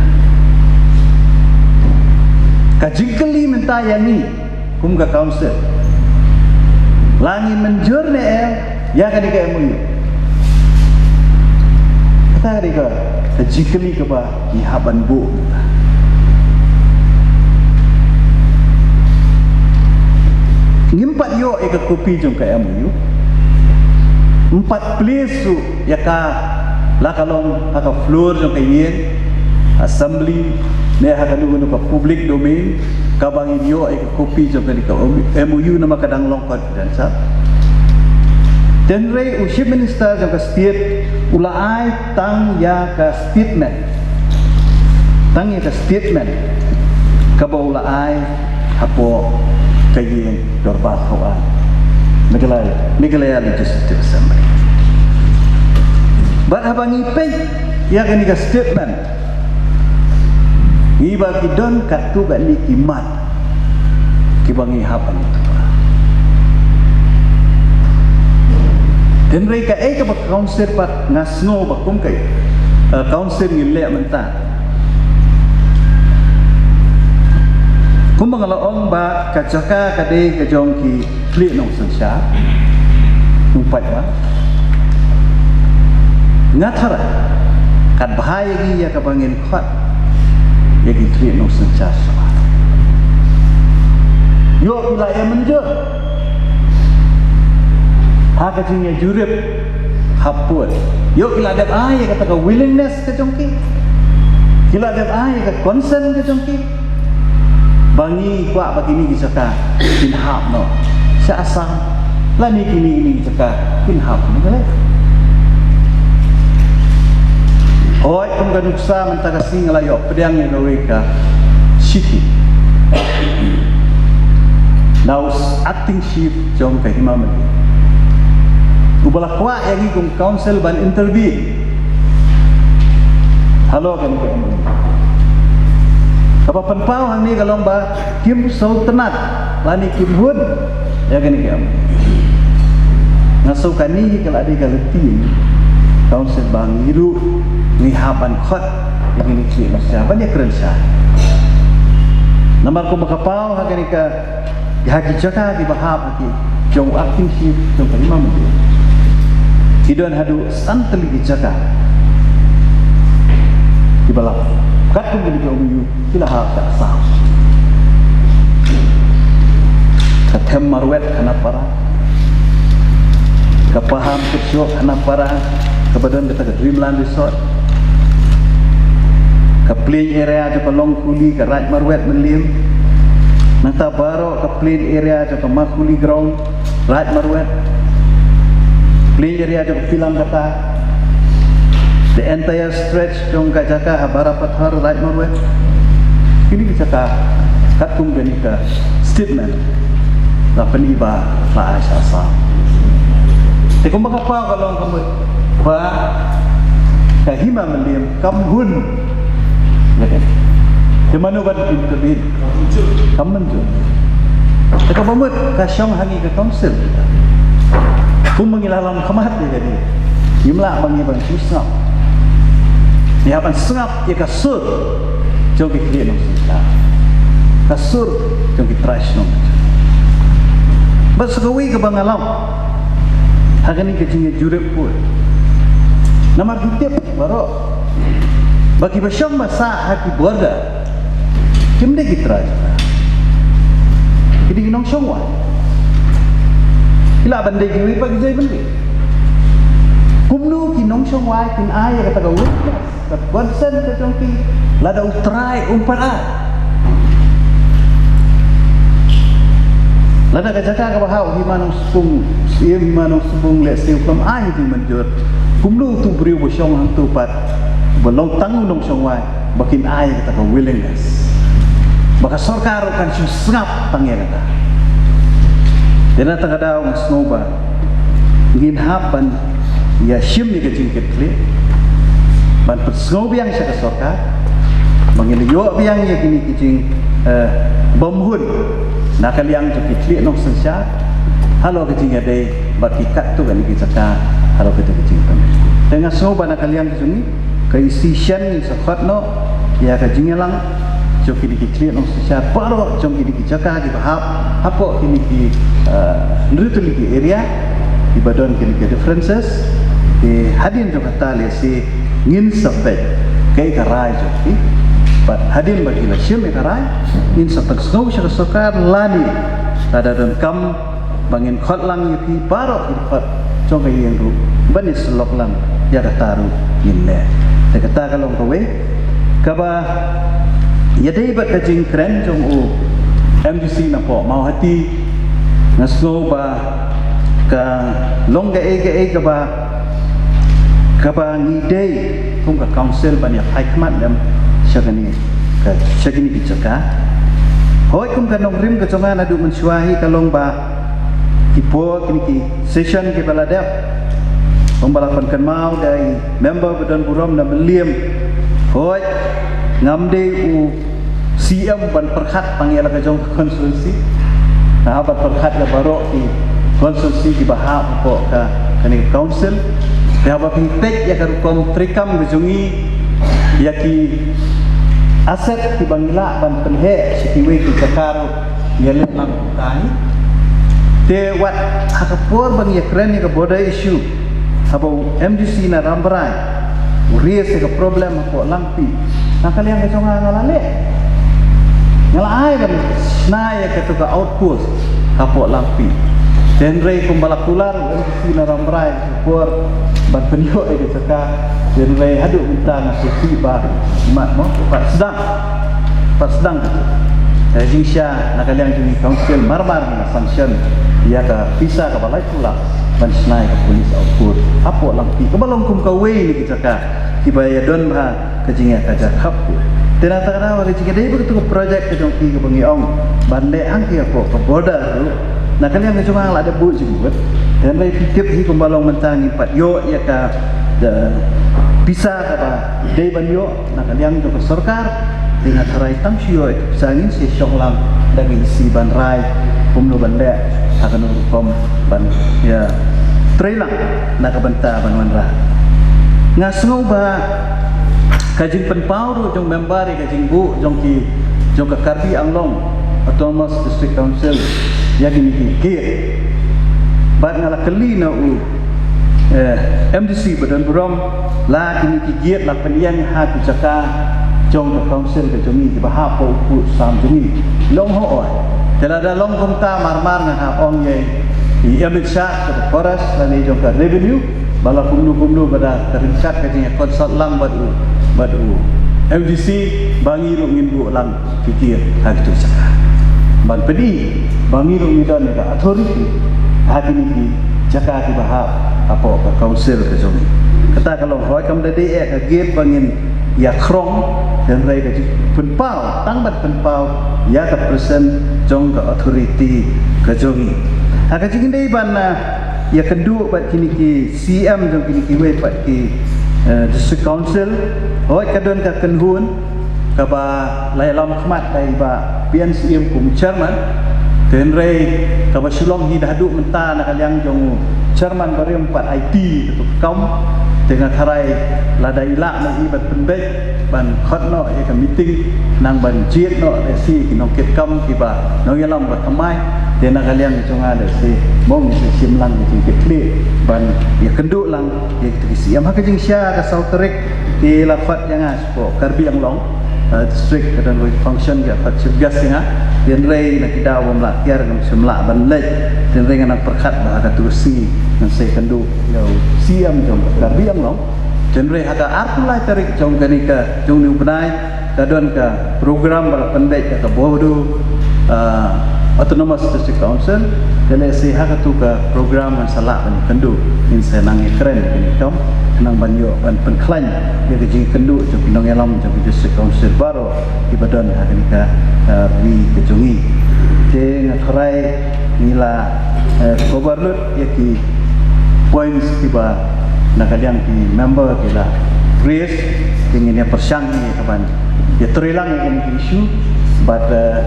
Ka jingkylli mynta ïa ngi kum ka council, La ngin mynjur ne em ïa kane ka M O U? Kata ka dei ka jingkylli kaba ngi hap ban buh. Ngim pat ïoh ïa ka kopi jong ka M O U. Ngim pat plie shuh ïa ka, la ka long ha ka floor jong ka ïing assembly ne ha kano kano ka public domain, kaba ngin ïoh ïa ka kopi jong kane ka M O U namar ka dang long confidential. Hynrei u Chief Minister jong ka state u la ai tang ïa ka statement. Tang ïa ka statement kaba u la ai hapoh ka ïing dorbar hawaiñ, Meghalaya, Meghalaya Legislative Assembly. Bad haba ngi peit ïa kane ka statement, ngi ba ki don katto katne ki mat kiba ngi hap ban ïathuh. Hynrei kaei kaba council pat nga sngew ba kum kaei, eh, council ngi leh mynta. Kumba nga la ong ba ka jaka ka dei ka jong ki khlieh nongsynshar. Kum pat ba nga tharai kat bha ïa ngi ïa kaba ngin khot ïa ki khlieh nongsynshar. Ïoh ki la ïa mynjur ha ka jingïajurip hapoh. Ïoh ki la dep ai ïa kata ka willingness ka jong ki. Ki la dep ai ïa ka consent ka jong ki. Ba ngi kwah ba kine ki jaka kin hap noh sha Assam, lane kine, kine ki jaka kin hap noh. Hooid, kum ka nuksa mynta ka sngi nga la ïoh pdiang ïa kawei ka shithi na u acting chief jong ka Hima Mylliem, uba la kwah ïa ngi kum council ban intervene halor kane ka M O U. Kaba pynpaw hangne ka long ba kim sngewtynnat lane kim hun ïa kane ka M O U. Nga sngew kane hi ka la dei ka lynti council ba ngi ruh ngi hap ban khot ïa kine ki, ban ïakren shai. Namar kumba ka paw ha kane ka, ha ki jaka kiba hap ha ki jong u acting chief jong ka Hima Mylliem, ki don haduh san tylli ki jaka kiba la, katkum kine ki M O U, ki la hap sha Assam. Ka Them Marwet Khanapara, ka Paham Kutshuk Khanapara, kaba don kata ka Dreamland Resort, ka plain area jong ka Longkhuli, ka Raid Marwet Mylliem, nangta baroh ka plain area jong ka Makhuli Ground, Raid Marwet, plain area jong ka Pilangkata, the entire stretch jong ka jaka ha Barapathar, Raid Marwet. Kine ki jaka katkum kane ka statement la pyni ba la ai sha Assam. Te kumba ka paw ka long ka mut ba ka Hima Mylliem kam hun. Te mano ban intervene? Kam mynjur. Te kaba mut ka shong ha ngi ka council. Kumba ngi la long khmat ïa kane, ngim lah ba ngi ban shu sngap. Ngi hap ban sngap ïa ka sur jong ki khlieh nongsynshar, ka sur jong ki trai shnong. Bad sa kawei kaba nga long ha kane ka jingïajurip pud, namar ki tip baroh ba kiba shong ba sah ha ki border kim dei ki trai, ki dei ki nongshong wai. Ki lah ban dei kiwei pat ki jait bynriew. Kumno ki nongshong wai kin ai ïa kata ka witness, ka consent ka jong ki, lada u trai um pat ai? Lada ka jaka kaba ha u Hima Nongspung, Syiem Hima Nongspung, lehse u kam ai jingmynjur, kumno utu u briew ba shong hangto pat, ba long tang u nongshong wai, ba kin ai kata ka willingness, ba ka sorkar kan shu sngap tang ïa kata? Te na kata ka daw nga sngew ba ngin hap ban ïashim ïa ka jingkitkhlieh, ban pynsngew biang sha ka sorkar ba ngin ïoh biang ïa kine ki jing, eh, bym hun na ka liang jong ki khlieh nongsynshar halor ka jingïadei bad ki katto katne ki jaka halor kata ka jingpynlong. Te nga sngew ba na ka liang ka jong ngi, ka E C shen ngin sa khot noh ïa ka jingïalang jong kine ki khlieh nongsynshar baroh jong kine ki jaka kiba hap hapoh kine ki, eh, hynriew tylli ki area kiba don kine ki differences. Te hadien jong kata lehse ngin sa peit kaei ka rai jong ki. Bad hadien ba ki la shim ïa ka rai, ngin sa pynsngew sha ka sorkar lane lada don kam ba ngin khot lang ïa phi baroh ki dkhot jong ka ïing ruh ban ïasyllok lang ïa kata ruh ngin leh. Te kata ka long kawei kaba ïadei bad ka jingkren jong u MDC na poh Mawhati. Nga sngew ba ka long kaei kaei kaba kaba ngi dei kum ka council ban ïa phai khmat lem sha kane ka, sha kine ki jaka. Hooid, kum ka nongrim ka jong nga naduh mynshuwa hi ka long ba ki por kine ki session kiba la dep, kumba la pynkynmaw da i member ba don burom na Mylliem, hooid, ngam dei u CM ban pyrkhat tang ïa la ka jong ka constituency, nga ban pyrkhat ïa baroh ki constituency kiba hap hapoh ka, kane ka council. Te haba phi peit ïa ka rukom treikam ka jong ngi, ïa ki asset kiba ngi lah ban pynheh sha kiwei ki jaka ruh ngi leh lang kumta hi. Te wat ha ka por ba ngi ïakren ïa ka border issue, haba u MDC na Rambrai u raise ïa ka problem hapoh Langpih, na ka liang ka jong nga nga la leh, nga la ai ban shna ïa kato ka outpost hapoh Langpih. Te hynrei kumba la kular u MDC na Rambrai ha ka por ban pynïoh ïa ka jaka, te hynrei haduh mynta nga sngewthuh ba mat mo, pat sdang, pat sdang. Ka jingshisha na ka liang jong i council marmar ngi la sanction ïa ka pisa kaba laiphew lak ban shna ïa ka police outpost hapoh Langpih, kaba long kum kawei na ki jaka kiba ïa don bha ka jingïakajia khapkut. Te na kata ka daw ka jingïadei bad kato ka project ka jong ki kaba ngi ong ban leh hangtei hapoh ka border ruh, na ka liang ka jong nga la dep buh jingmut. Te hynrei phi tip hi kumba long mynta ngim pat ïoh ïa ka, eh, pisa kaba dei ban ïoh na ka liang jong ka sorkar. Te nga tharai tang shu ïoh ïa ka pisa ngin sa shong lang da ka EC ban rai kumno ban leh ha kano ka rukom ban ïa trei lang na ka bynta ban wanrah. Nga sngew ba ka jingpynpaw ruh jong member ïa ka jingbuh jong ki, jong ka Karbi Anglong Autonomous District Council ïa kine ki gate. Bad nga la kylli na u, eh, MDC ba don burom, la kine ki gate la pynïeng ha ki jaka jong ka council ka jong ngi kiba hap hapoh u sam jong ngi? La ong hooid. Te lada long kumta marmar nga hap ong ïa i Amit Shah ka forest lane jong ka revenue ba la kumno kumno ba da ka ryngkat ka jingïa consult lang bad u, bad u MDC ba ngi ruh ngin buh lang ki gate ha kito ki jaka ban pyni ba ngi ruh ngi don ïa ka authority ha kine ki jaka kiba hap hapoh ka council ka jong ngi. Kata ka long hooid, kam da dei eh ka gate ba ngin ïa khrong, hynrei ka jingpynpaw, tang ban pynpaw ïa ka presence jong ka authority ka jong ngi. Ha ka jingdei ban, ah, ïa kynduh bad kine ki CM jong kine kiwei pat ki, eh, district council, hooid ka don ka kynhun kaba la ïalam khmat da i Bah P N Syiem kum chairman. Te hynrei kaba shu long hi da haduh mynta na ka liang jong u chairman barim pat aiti kato ka kam. Te nga tharai lada i lah ma i ban pynbeit ban khot noh ïa ka meeting, nang ban jied noh lehse ki nongkitkam kiba nongïalam ba thymmai. Te na ka liang jong nga lehse mo ngin sa shim lang ïa ka jingkitkhlieh ban ïa kynduh lang ïa kito ki CM. Ha ka jingshisha ka saw tarik ki la khot ïa nga shapoh Karbi Anglong, eh, district, ka don kawei ka function, ki la khot chief guest ïa nga. Hynrei na ki daw bym lah tiar, ngam shym lah ban leit. Hynrei nga nang pyrkhat ba ha kato ka sngi ngan sa ïakynduh ïa u CM jong ka Karbi Anglong. Hynrei ha ka arphew lai tarik jong kane ka, jong une u bnai, ka don ka program ba la pynbeit da ka Bodo, ah, Autonomous District Council. Te lehse ha kato ka program ngan sa lah ban ïakynduh, ngin sa nang ïakren ïa kane ka kam, nang ban ïoh ban pynkhlaiñ ïa ka jingkynduh jong ki nongïalam jong ki District Council baroh kiba don ha kane ka, ah, ri ka jong ngi. Te nga tharai ngi la, eh, cover lut ïa ki points kiba na ka liang ki member ki la raise. Te ngin ïa pyrshang ïa ka ban ïa trei lang ïa kine ki issue. Bad, eh,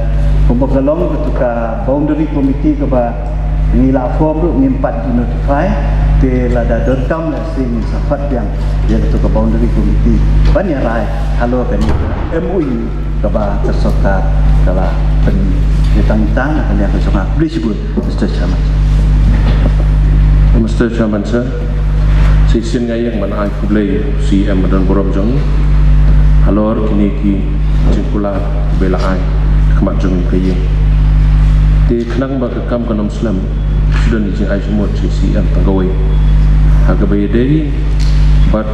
kumba ka long kato ka boundary committee kaba ngi la form ruh ngim pat ju notify. Te lada donkam lehse ngin sa khot biang ïa kato ka boundary committee ban ïa rai halor kane ka M O U kaba ka sorkar ka la pynïatang ïa ka liang ka jong nga. Khublei shibun, Mister Chairman. Mister Chairman, sir, shisien nga ïeng ban ai khublei ïa u C E M ba don burom jong ngi halor kine ki jingkular ba la ai ha khmat jong ngi ka ïing. Te khnang ba ka kam kan ym slem, shu don ki jingai jingmut sha u C E M tang kawei. Ha kaba ïadei bad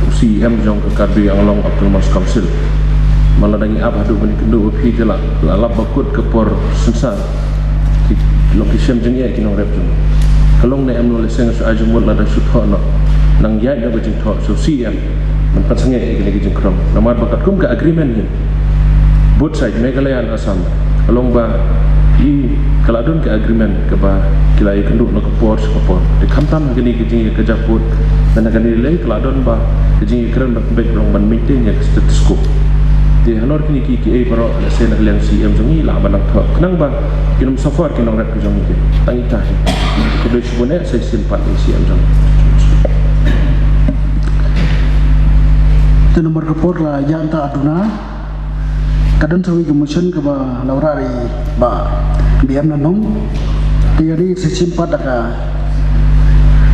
u C E M jong ka Karbi Anglong Autonomous Council. Ba lada ngi ap haduh ban ïakynduh bad phi te la, la lap ba kut ka por synsar. Ki long ki shem jingeh ki nongrep jong ngi. Ka long ne em, lehse nga shu ai jingmut lada shu thoh noh, nang ïaid noh ka jingthoh sha u C E M ban pynsangeh ïa kine ki jingkhrong. Namar ba katkum ka agreement hi, both side, Meghalaya and Assam, ka long ba i, ka la don ka agreement kaba ki la ïakynduh na ka por sha ka por. Te khamtam ha kine ki jingïakajia pud, na kane lei ka la don ba ka jingïakren ba ka beit long ban maintain ïa ka status quo. Te halor kine ki, kiei baroh, lehse na ka liang C E M jong ngi lah ban nang thoh khnang ba kin ym suffer ki nongrep ki jong ngi. Tang ita hi. Khublei shibun eh, sa shisien pat ïa u C E M jong ngi. Te namar ka por la ïaid hangta ha duna, ka don sa kawei ka motion kaba la wanrah da i Bah B M Nanong. Te ïa kane sa shisien pat da ka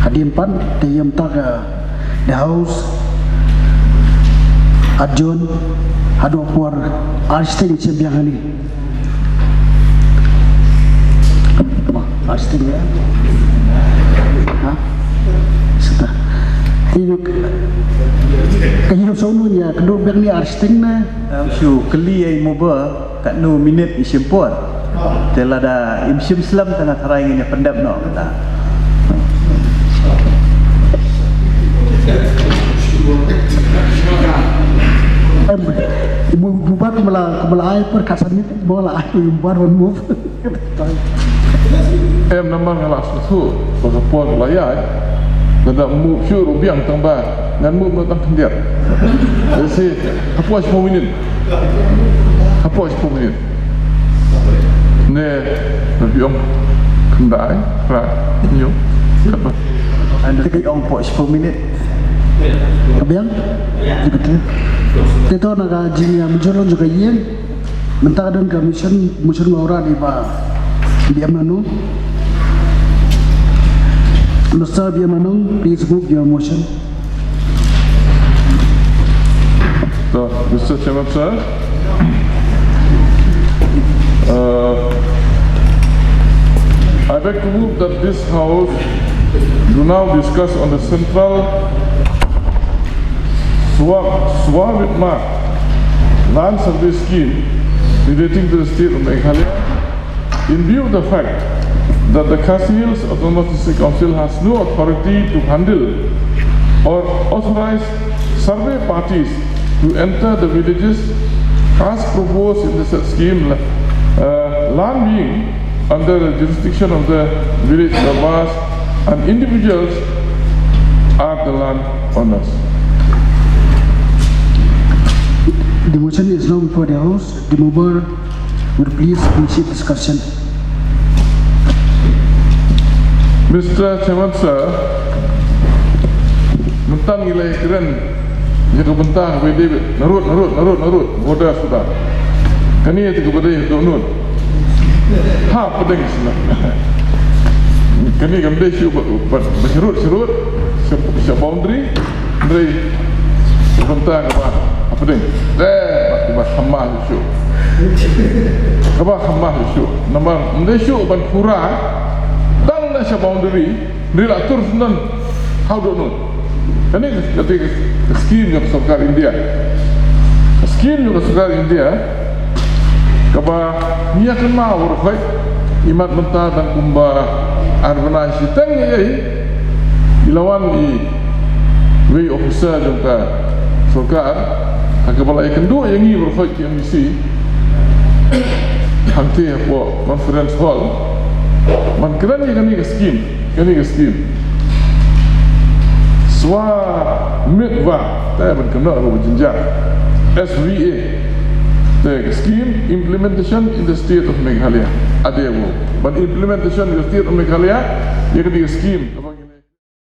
hadien pat, te ïa mynta ka The House adjourn haduh por ar shiteng shisien biang hangne. Ar shiteng ïa. Ha? Sita. Ïa ka, ïa ka sawdong ïa ka dur biang ne ar shiteng ne. Em, shu kylli ïa i Muba katno minit i shim por. Te lada im shim slem te nga tharai ngin ïa pyndep noh kata. Em, i Muba kumla, kumla ai por kat sa minit, kumla ai i Muba ban move. Em, namar nga la sngewthuh ba ka por la ïaid. Lada move shuh ruh biang tang ba ngan move noh tang khyndiat. Lehse hapoh shiphew minit. Hapoh shiphew minit. Ne, na phi ong khyndai, phra, hynñiew, katba. Ynda phi ong hapoh shiphew minit. Ka biang? Te to na ka jingïamynjur jong ka ïing. Mynta ka don ka motion, motion ba wanrah da i Bah B M Nanong. Mister B M Nanong, please move your motion. So, Mister Chairman, sir, uh, I beg to move that this House do now discuss on the central Swa-, Swamit Marg land survey scheme relating to the state of Meghalaya, in view of the fact that the Khasi Hills Autonomous District Council has no authority to handle or authorize survey parties to enter the villages as proposed in the said scheme, uh, land being under the jurisdiction of the village Darbars and individuals are the land owners. The motion is now before the House. The mover will please initiate discussion. Mister Chairman, sir, mynta ngi la kren ïa ka bynta kaba dei narud, narud, narud, narud border suda. Kane ïa kaba dei dohnud hapdeng sna. Kane kam dei shu ba, ba, ba sharud, sharud sha, sha boundary. Hynrei ka bynta kaba hapdeng, eh, kaba kham ma shuh. Kaba kham ma shuh. Namar ym dei shuh ban pura tang na sha boundary, hynrei la tur sdang ha u dohnud. Kane ka, ka, ka scheme jong ka sorkar India. Ka scheme jong ka sorkar India kaba ngi ïa kynmaw baroh khoit, imat mynta tang kumba ar bnai shiteng ïa, i la wan i wei officer jong ka sorkar ha kaba la ïakynduh ïa ngi baroh khoit ki M D C hangtei hapoh conference hall ban kren ïa kane ka scheme, kane ka scheme Swamit Marg, te ban kynnoh ruh ba jynjar, S V A, te ka scheme implementation in the state of Meghalaya. Ade wo ban implementation in the state of Meghalaya ïa kane ka scheme.